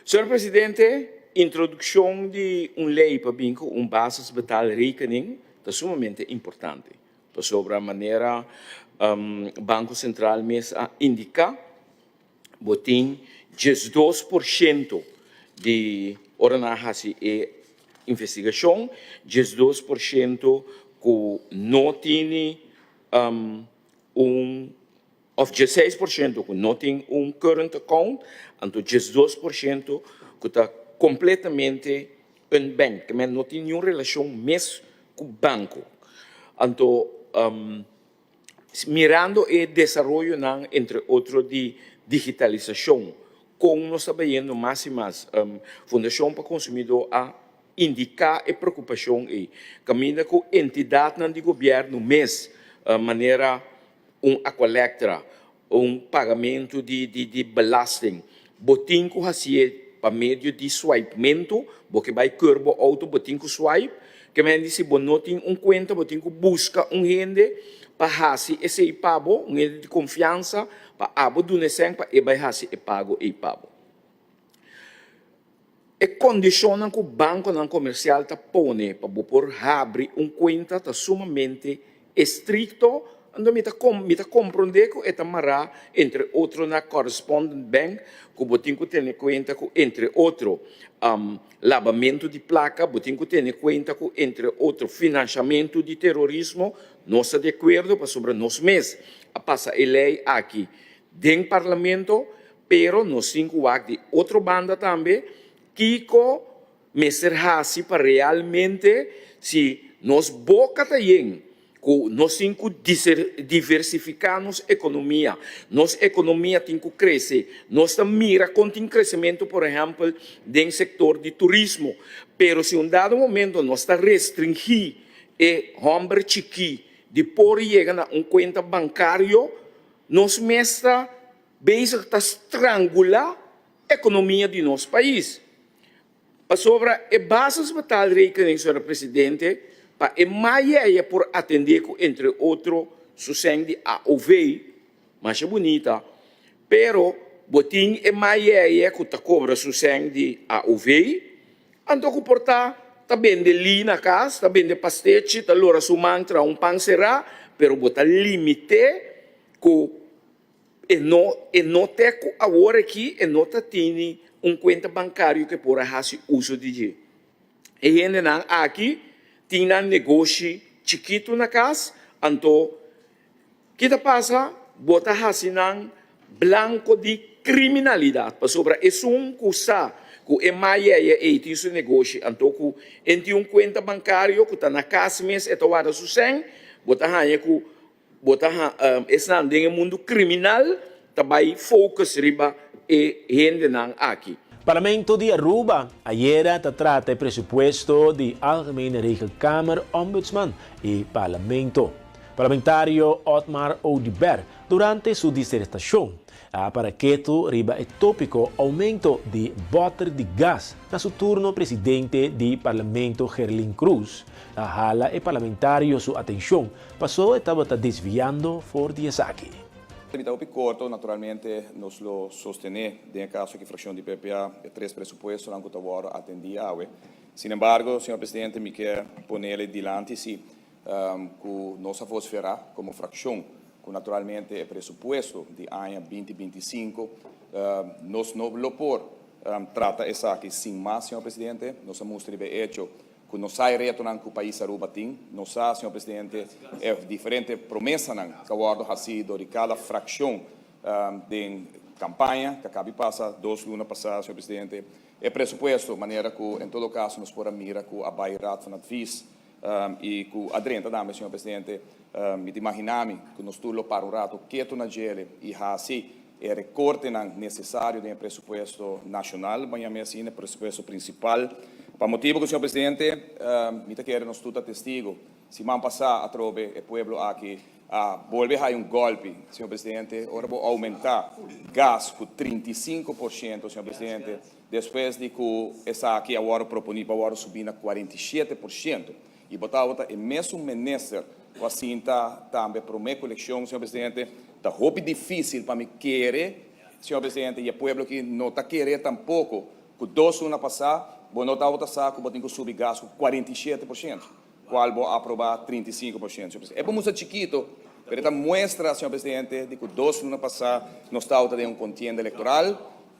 Señor Presidente, introdukshon di un lei pa bin ku un basisbetaalrekening ta sumamente importante, pasobra manera Banko Sentral mes a indiká, bo tin 12% di ora nan a hasi e investigashon, 12% ku no tini un òf 16% ku no tin un current account, anto 12% ku ta kompletamente unbanked, ke men no tin niun relashon mes ku banko. Anto Mirando e desaroyonan entre otro di digitalisashon, kon nos ta bayendo mas i mas, Fundashon pa Konsumidó a indiká e preokupashon ei, kaminda ku entidatnan di gobièrnu mes, manera un Aqualectra, un pagamentu di di belasting, bo tin ku hasié pa medio di swipementu, bo ke bai keur bo outo bo tin ku swipe, ke men di si bo no tin un kuenta bo tin ku buska un hende pa hasi esei pa bo, un hende di konfiansa pa abo duna esèn pa e bai hasi e pago ei pa bo. E kondishonnan ku bankonan komersial ta pone pa bo por habri un kuenta ta sumamente estrikto, anto mi ta mi ta komprondé ku e ta mará entre otro na correspondent bank ku bo tin ku tene kuenta ku entre otro labamentu di plaka, bo tin ku tene kuenta ku entre otro finanshamentu di terorismo. Nos ta di akuerdo pasobra nos mes a pasa e lei aki den parlamento. Pero nos tin ku wak di otro banda tambe kiko mester hasi pa realmente si nos boka ta yen ku nos tin ku diversifiká nos ekonomia, nos ekonomia tin ku krese, nos ta mira kon tin kresementu por ehèmpel den sektor di turismo, pero si un dado momento nos ta restringí e hòmber chikí di por yega na un kuenta bankario nos mes ta Bezig ta strangulá ekonomia di nos pais. Pasobra e basisbetaalrekening, señor presidente, pa e mayeya por atendé ku entre otro su sèn di AOV, masha bunita, pero bo tin e mayeya ku ta kobra su sèn di AOV, anto ku por ta ta bende li na kas, ta bende pastechi, ta lora su man traha un pan será, pero bo ta limit'é ku E no e no te ku awor aki e no ta tini un kuenta bankario ku e por a hasi uso di dje. E hendenan aki tin nan negoshi chikitu na kas, anto ki ta pasa? Bo ta hasi nan blanko di kriminalidat, pasobra esun ku sa ku e mayeye ei tin su negoshi, anto ku e tin un kuenta bankario ku ta na kas mes e ta warda su sèn, bo ta haña ku Bo ta esnan den e mundu kriminal ta bai focus riba e hendenan aki. Parlamento di Aruba ayera ta trata e presupuesto di Algemene Regelkamer, Ombudsman y Parlamento. Parlamentario Otmar Oduber durante su disertacion a para ketu riba e topico aumento di boter di gas. Na su turno presidente di Parlamento Gerlin Croes a hala e parlamentario su atencion Paso e tabata desviando for di esaki. Mi ta hopi corto, naturalmente nos lo sostene den e caso aki fraccion di PPA e tres presupuestonan cu ta wordo atendi awe. Sin embargo, señor Presidente, mi kier ponele dilanti si cu nos a vocifera como fraccion cu naturalmente e presupuesto di aña binti 25 nos no lo por trata esaki sin mas, señor Presidente. Nos a mustra riba e hecho Cu no sa e retonan cu pais Aruba tin, no sa, señor Presidente, e diferente promesanan cu a wordo haci dor di cada fraccion den campaña cu a cabi pasa dos luna pasa, señor Presidente. E presupuesto, manera cu en todo caso nos por a mira cu a bay Raad van Advies y cu a drenta tambe, señor Presidente, mi ta imagina mi cu nos tur lo para un rato keto na djele y haci E recortenan necesario den e presupuesto nacional, ban yam'e asina, e presupuesto principal. Pa motibo cu, señor Presidente, mi ta kere nos tur ta testigo, siman pasa atrobe e pueblo aki a. A bolbe haya un golpi, señor presidente, ora bo aumenta gas cu 35%, señor presidente, despues di cu esaki a wordo proponi pa wordo subi na 47%. Y bo tabata e mesun minister cu a sinta tambe prome cu eleccion, señor presidente. Ta hopi dificil pa mi kere, señor presidente, y e pueblo aki no ta kere tampoco, cu dos luna pasa bo no tabata sa cu bo tin cu subi gas cu 47%. Cual bo aproba 35%, señor presidente. E por mustra chikito, pero e ta muestra, señor presidente, di cu dos luna pasa nos tawata den un contienda electoral.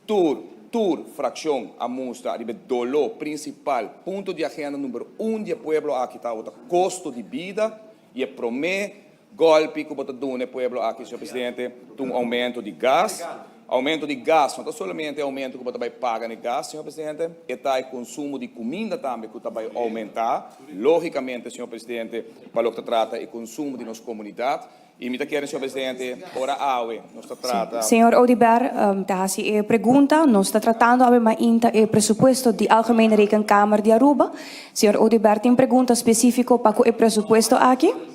Tur, tur fraccion a mustra ariba e dolor principal, punto di agenda number un di e pueblo aki tawata costo di bida y e prome Golpi ku bo ta duna e pueblo aki, señor presidente, ta un oumento di gas. Oumento di gas no ta solamente e oumento ku bo ta bai paga na e gas, señor presidente, e ta e konsumo di kuminda tambe ku ta bai oumentá, lógikamente, señor presidente, pa loke ta trata e konsumo di nos komunidat. I mi ta kere, señor presidente, ora awe nos ta trata. Señor Oduber ta haci e pregunta. Nos ta tratando awe mainta e presupuesto di Algemene Rekenkamer di Aruba. Señor Oduber tin pregunta specifico pa cu e presupuesto aki?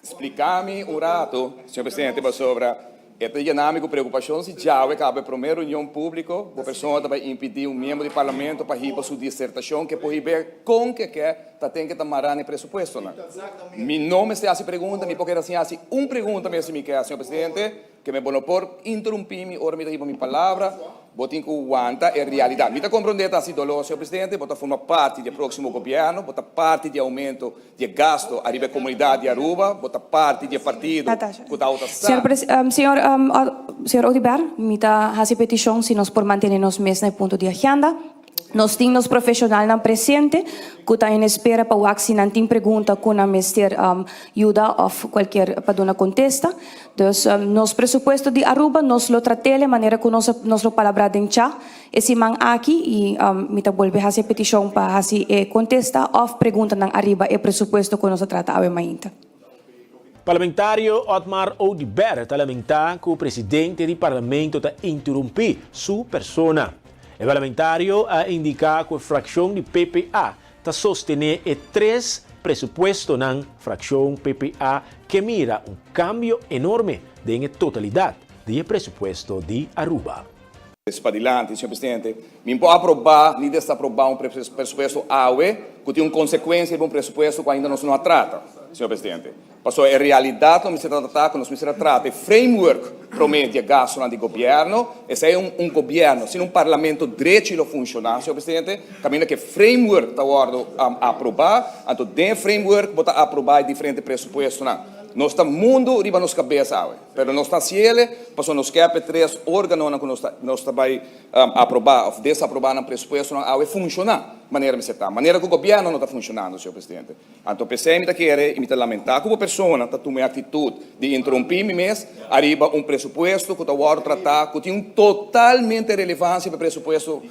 Splica mi un rato, señor presidente, pasobra e ta yena mi cu preocupacion si djawe caba e prome reunion publico, bo persona ta bay impidi un miembro di parlamento pa hiba su disertacion ke por hib'é con ke ke ta ten ke ta mara na e presupuestonan. Mi no mester haci pregunta, mi por keda sin haci un pregunta mes si mi ke, señor presidente. Ke me bo no por interumpi mi ora mi ta hiba mi palabra, bo tin ku wanta e realidat. Mi ta komprondé ta hasi doló, señor presidente, bo ta forma parti di e próksimo gobièrnu, bo ta parti di e oumento di e gasto ariba e komunidat di Aruba, bo ta parti di e partido ku ta outa sa. Señor, señor Oduber, mi ta hasi petishon si nos por mantene nos mes na e punto di agenda. Nos tin nos profesionalnan presente cu ta en espera pa wak si nan tin pregunta cu nan mester yuda of cualkier pa duna contesta. Dus nos presupuesto di Aruba nos lo tratele manera cu nos nos lo palabra den cha e siman aki y mi ta bolbe haci e peticion pa haci e contesta of preguntanan ariba e presupuesto cu nos a trata awe mainta. Parlamentario Otmar Oduber ta lamenta cu presidente di Parlamento ta interumpi su persona. E parlamentario a indica cu e fraccion di PPA ta sostene e tres presupuestonan. Fraccion PPA ke mira un cambio enorme den e totalidad di e presupuesto di Aruba. Esei padilanti, señor presidente. Mi no por aprobá ni desaprobá un presupuesto awe ku tin un konsekuensia riba un presupuesto ku ainda nos no a trata, señor presidente. Pasobra e realidat nos mester ta trata ku nos mester a trata e framework promé di e gastunan di gobièrnu. Esei un un gobièrnu sin un parlamento drechi lo funshoná, señor presidente. Kaminda ku e framework ta wòrdu aprobá, anto den e framework bo ta aprobá e diferente presupuestonan. Nos ta mundu riba nos kabes awe. Pero nos ta haciele pasobra nos kier p'e tres organonan cu nos ta nos ta bay aproba of desaproba nan presupuestonan awe funciona manera mester ta. Manera cu gobierno no ta funcionando, señor presidente. Anto p'esey mi ta kere y mi ta lamenta cu bo persona ta tuma e actitud di interumpi mi mes ariba un presupuesto cu ta wordo trata cu tin un totalmente relevancia p'e presupuesto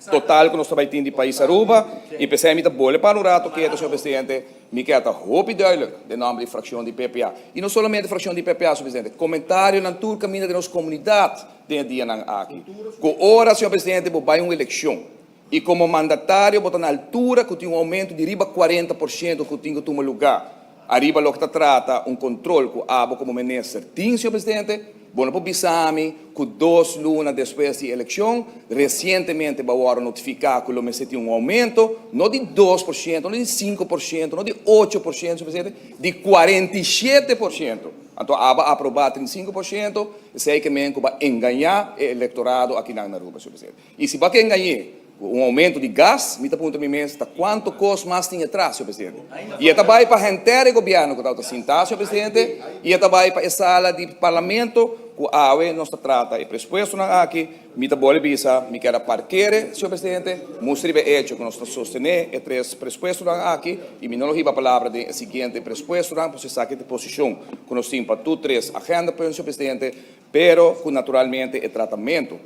total cu nos ta bay tin di pais Aruba y p'esey mi ta bole para un rato keto, señor presidente. Mi ke ta hopi duidelijk den nomber di fraccion di PPA. Y no solamente fraccion di PPA, señor presidente, comentarionan tur caminda den nos comunidad den e dianan aki. Cu ora, señor presidente, bo bay un eleccion y como mandatario bo ta na altura cu tin un aumento di riba 40% cu tin cu tuma lugar ariba loke ta trata un control cu abo como minister tin, señor presidente, Bo no por bisa mi ku dos luna despues di elekshon, resientemente bo a wòrdu notifiká ku lo mester tin un oumento, no di 2%, no di 5%, no di 8%, señor presidente, di 47%. Anto abo a aprobá 35%, esei ke men ku bo a engañá e elektorado akinan na Aruba, señor presidente. I si bo a ke engañ'é ku un oumento di gas, mi ta puntra mi mes ta kuantu kos mas tin atras, señor presidente. I e ta bai pa henter e gobièrnu ku tabata sintá, señor presidente, i e ta bai pa e sala di parlamento ku awe nos ta trata e presupuestonan aki. Mi ta bole bisa, mi kier a parkere, señor presidente, mustra riba e echo ku nos ta sostené e tres presupuestonan aki i mi no lo hiba palabra den e siguiente presupuestonan, pasobra esaki ta e posishon ku nos tin pa tur tres agendapunt, señor presidente. Pero cu naturalmente e tratamento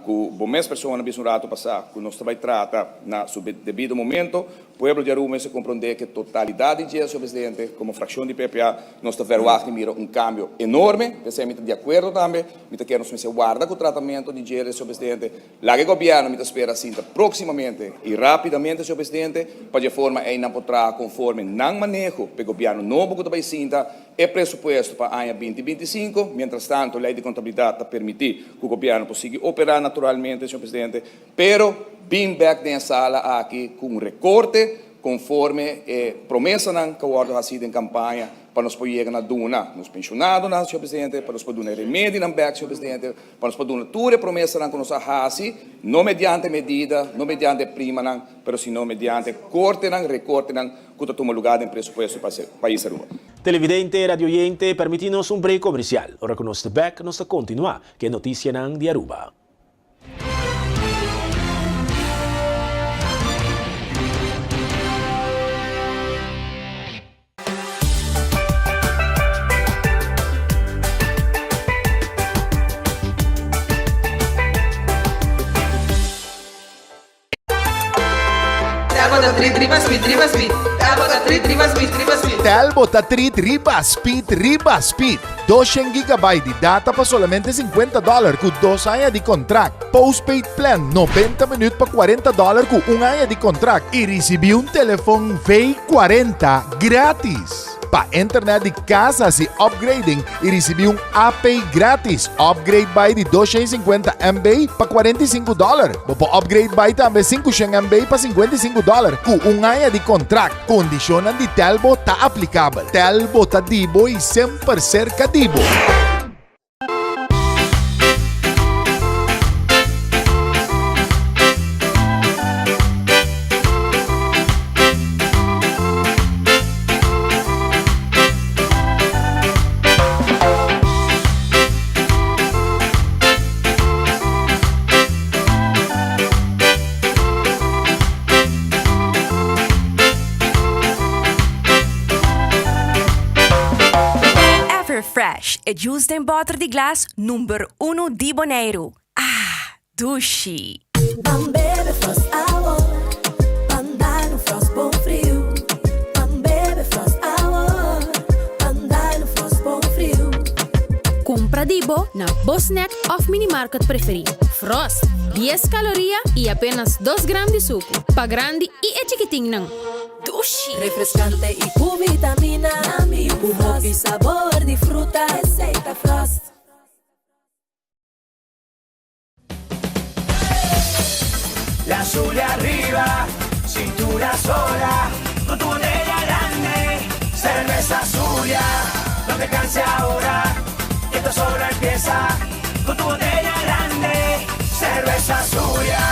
cu bo mes persona bisa un rato pasa cu nos ta bay trata na su debido momento. Pueblo di Aruba mester comprende cu e totalidad di dje, señor presidente, como fraccion di PPA nos ta verwacht di mira un cambio enorme, p'esey mi ta di acuerdo tambe, mi ta kere nos mester warda cu tratamento di dje, señor presidente, laga e gobierno mi ta spera sinta proximamente y rapidamente, señor presidente, pa dje forma ey nan por traha conforme nan maneho p'e gobierno nobo cu ta bay sinta e presupuesto pa aña 2025, mientras tanto ley di contabilidad ta permiti cu gobierno por sigui opera naturalmente, señor presidente. Pero bin bek den e sala aki ku un rekorte konforme e promesanan ku a wòrdu hasí den kampaña pa nos por yega na duna nos penshonadonan, señor presidente, pa nos por duna e remedinan bek, señor presidente, pa nos por duna tur e promesanan ku nos a hasi, no mediante medida, no mediante primanan, pero sino mediante kortenan, rekortenan ku ta tuma lugá den presupuesto pa pais Aruba. Televidente, radioyente, permití nos un break komersial. Ora ku nos ta bek, nos ta kontinuá ku e notisianan di Aruba. Tel bo ta treat riba speed riba speed. 200 gigabyte di data pa solamente 50 dollar ku dos aña di kontrakt. Postpaid plan 90 minuut pa 40 dollar ku un aña di kontrakt i risibí un telefon V40 gratis. Pa internet di kas hasi upgrading i risibí un AP gratis. Upgrade bai di 250 MB pa 45 dòler. Bo por upgrade bai tambe 500 MB pa 55 dòler ku un aña di kontrakt. Kondishonnan di Telbo ta aplikabel. Telbo ta di bo i semper serka di bo. Everfresh, e juice den bòter di glas number uno di Boneiru. Ah, dushi! Ban bebe Frost awor, ban dal un Frost bon friu. Ban bebe Frost awor, ban dal un Frost bon friu. Kumpra di bo na bo snack òf minimarket preferí. Frost, dies kaloria i apenas dos gram di suku. Pa grandi i e chikitinnan. Dushi! Refrescante i ku vitamina, ku hopi sabor di fruta, esei ta Frost. La azul arriba, cintura sola, con tu botella grande, cerveza Zulia, no te canses ahora, que esto solo empieza, con tu botella grande, cerveza Zulia,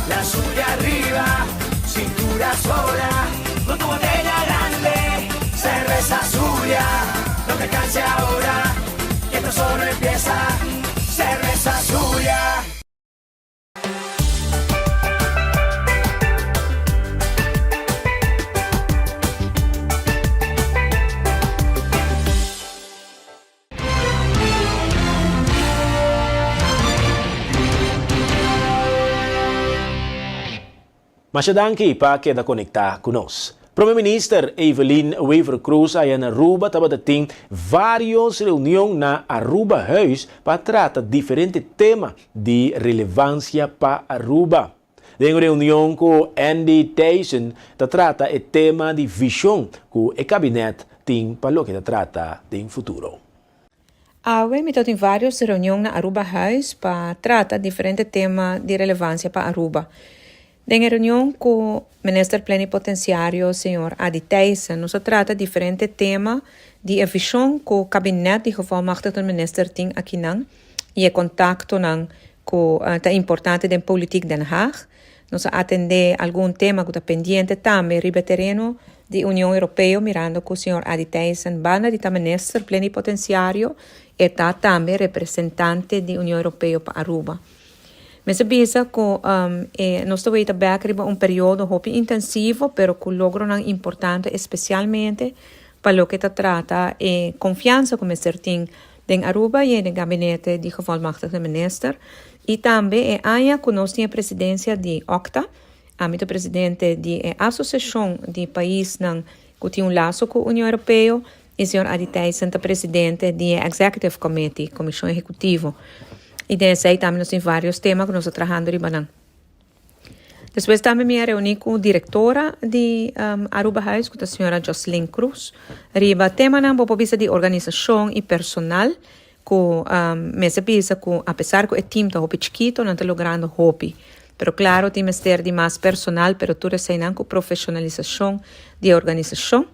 la azul arriba, cintura sola, con tu botella grande, cerveza Zulia, no te canses ahora, que esto solo empieza, cerveza Zulia. Masha danki pa keda konektá ku nos. Prome Minister Evelyn Wever-Croes aya na Aruba tabata tin varios reunion na Arubahuis pa trata diferente tema di relevansia pa Aruba. Den un reunion ku Andy Thijssen ta trata e tema di vishon ku e kabinet tin pa loke ta trata den futuro. Awe mi ta tin varios reunion na Arubahuis pa trata diferente tema di relevancia pa Aruba. Den e reunion cu Minister Plenipotenciario señor Adi Thijssen nos a trata diferente tema di e vision cu Kabinet di Gevolmachtigde Minister tin akinan y e contactonan cu ta importante den politiek Den Haag. Nos a atende algun tema cu ta pendiente tambe riba e tereno di Union Europeo mirando cu señor Adi Thijssen banda di ta minister plenipotenciario e ta tambe representante di Union Europeo pa Aruba. Mester bisa cu e nos ta weta bek riba un periodo hopi intensivo pero cu logronan importante especialmente pa loke ta trata e confiansa cu mester tin den Aruba y den gabinete di Gevolmachtigde Minister y tambe e aña cu nos tin e presidencia di OCTA. Ami ta presidente di e Asosiashon di Paisnan ku tin un laso ku Union Europeo i señor Adi Thijssen ta presidente di e Executive Committee, Komishon Ehekutivo. I den esei tambe nos tin vários tema ku nos ta trahando riba nan. Despues tambe mi a reuní ku direktora di Arubahuis ku ta señora Jocelyn Cruz riba temanan bo por bisa di organisashon i personal ku mester bisa ku apesar ku e tim ta hopi chikito nan ta logrando hopi. Pero klaro tin mester di mas personal pero tur eseinan ku profeshonalisashon di e organisashon.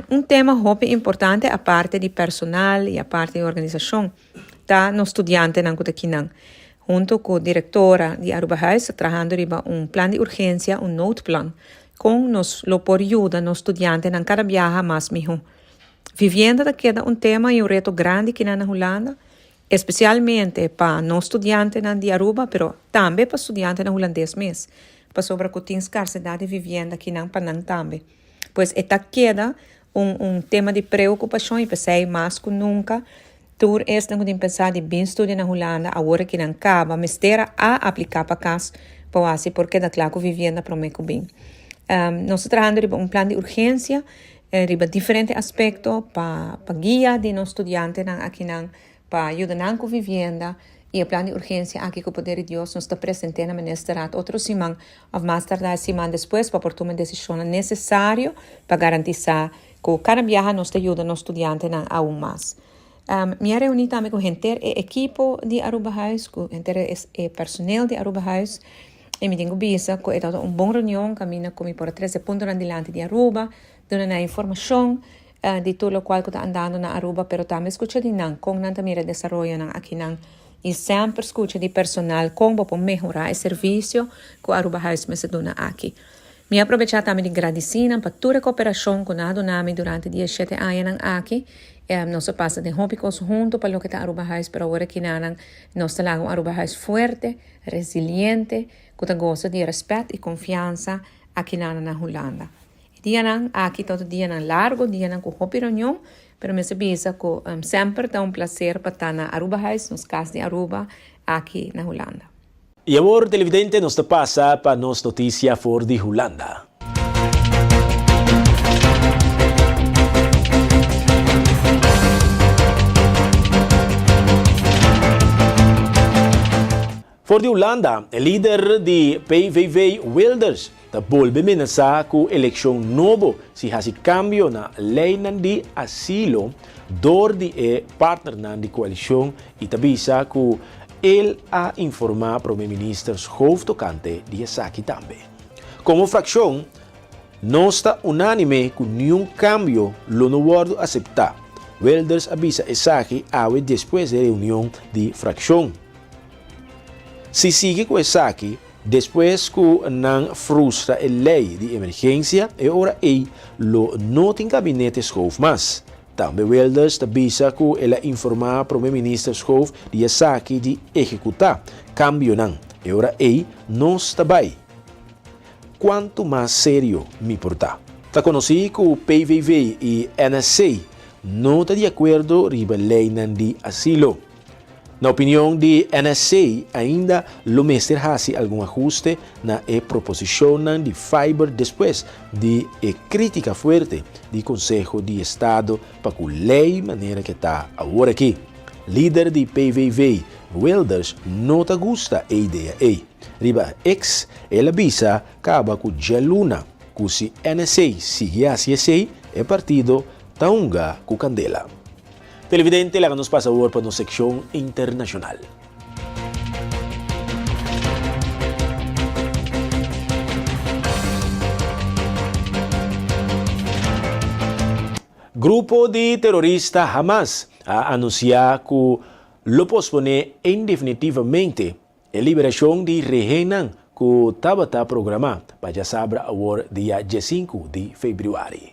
Un tema hopi importante aparte di personal i aparte di organisashon ta nos studiantenan ku ta kinan. Hunto ku direktora di Arubahuis ta trahando riba un plan di urgensia, un noodplan, kon nos lo por yuda nos studiantenan kada biaha mas mihó. Vivienda ta keda un tema i un reto grandi kinan na Hulanda, espesialmente pa nos studiantenan di Aruba, pero tambe pa studiantenan hulandes mes, pasobra ku tin skarsedat di vivienda kinan pa nan tambe. Pues e ta keda un un tema di preokupashon i p'esei mas ku nunka tur esnan ku tin pensá di bin studia na Hulanda awor aki nan kaba mester a apliká pa kas pa wak si por keda kla ku vivienda promé ku bin. Nos ta trahando riba un plan di urgensia riba diferente aspekto pa pa guia di nos studiantenan akinan pa yuda nan ku vivienda i e plan di urgensia aki ku poder di Dios nos ta present'é na Ministerraad otro siman òf mas tardá e siman despues pa por tuma e desishonnan nesesario pa garantisá ku kada biaha nos ta yuda nos studiantenan aun mas. Mi a reuní tambe ku henter e ekipo di Arubahuis, ku henter e personel di Arubahuis i mi tin ku bisa ku e tabata un bon reunion kaminda ku mi por a trese puntonan dilanti di Aruba, duna nan informashon di tur locual cu ta andando na Aruba pero tambe scucha di nan con nan ta mira e desaroyonan akinan y semper scucha di personal con bo por mehora e servicio cu Arubahuis mester duna aki. Mi a aprobecha tambe di gradici nan pa tur e cooperacion cu nan a duna mi durante di e shete añanan aki. Nos a pasa den hopi cos hunto pa loke ta Arubahuis pero awor akinanan nos ta laga un Arubahuis fuerte, resiliente cu ta goza di respet y confiansa akinan na Hulanda. E dianan aki ta otro dianan largo, dianan ku hopi reunion, pero mester bisa ku semper ta un placer pa ta na Arubahuis, nos kas di Aruba, aki na Hulanda. I awor, televidente, nos ta pasa pa nos noticia for di Hulanda. For di Hulanda, e lider di PVV Wilders ta bolbe menasá ku elekshon nobo si hasi kambio na leinan di asilo dor di e partnernan di koalishon i ta bisa ku el a informá Prome Minister Schoof tokante di esaki tambe. Komo frakshon nos ta unánime ku niun kambio lo no wòrdu aseptá, Wilders a bisa esaki awe despues di reunion di frakshon. Si sigui ku esaki, despues ku nan frustra e lei di emergensia, e ora ei lo no tin gabinete Schoof mas. Tambe Wilders ta bisa ku el a informá Prome Minister Schoof di esaki di ehekutá kambionan. E ora ei nos ta bai. Kuantu mas serio mi por ta? Ta konosí ku PVV i NSC no ta di akuerdo riba leinan di asilo. Na opinion di NSC ainda lo mester hasi algun ahuste na e proposishonnan di Fiber despues di e krítika fuerte di Konseho di Estado pa ku lei manera ke ta awor aki. Lider di PVV, Wilders no ta gusta e idea ei. Riba X el a bisa kaba ku djaluna ku si NSC sigui hasi esei e partido ta hunga ku kandela. Televidente, laga nos pasa awor pa nos sekshon internashonal. Grupo di terorista Hamas a anunsiá ku lo posponé indefinitivamente E liberashon di rehennan ku tabata programá pa djasabra awor dia diesinku di febrüari.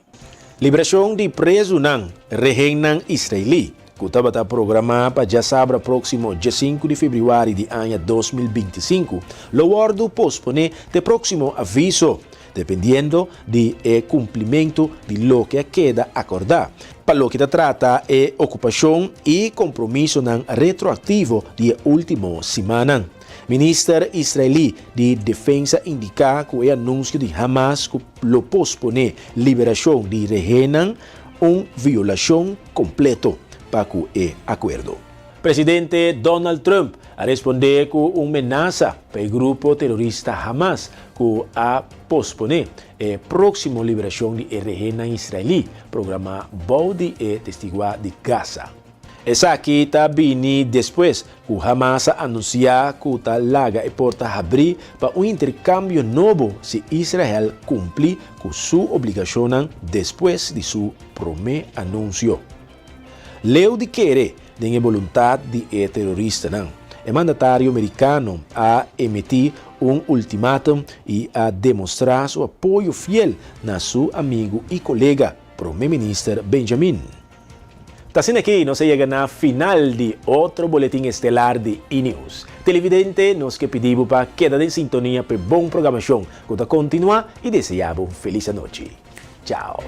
Liberashon di prezunan, rehennan israelí, ku tabata programá pa djasabra próksimo diesinku di febrüari di aña 2025, lo wòrdu posponé te próksimo aviso, dependiendo di e kumplimentu di loke a keda akordá pa loke ta trata e okupashon i kompromisonan retroaktivo di e último simannan. Minister israelí di Defensa indiká ku e anunsio di Hamas ku lo posponé liberashon di rehennan un violashon kompleto pa ku e akuerdo. Presidente Donald Trump a respondé ku un menasa pa e grupo terorista Hamas ku a posponé e próksimo liberashon di e rehennan israelí programá bou di e testiguá di Gaza. Esaki ta bini despues ku Hamas a anunsiá ku ta laga e porta habrí pa un interkambio nobo si Israel kumpli ku su obligashonnan despues di su promé anunsio. Leu di kere den e boluntat di e teroristanan, e mandatario merikano a emití un ultimatum i a demostrá su apoyo fiel na su amigu i kolega, Prome Minister Benjamin. Ta asina aki nos a yega na final di otro boletin estelar di E-News. Televidente, nos ke pidi bo pa keda den sintonia p'e bon programashon ku ta kontinuá i deseá bo un felis anochi. Chao!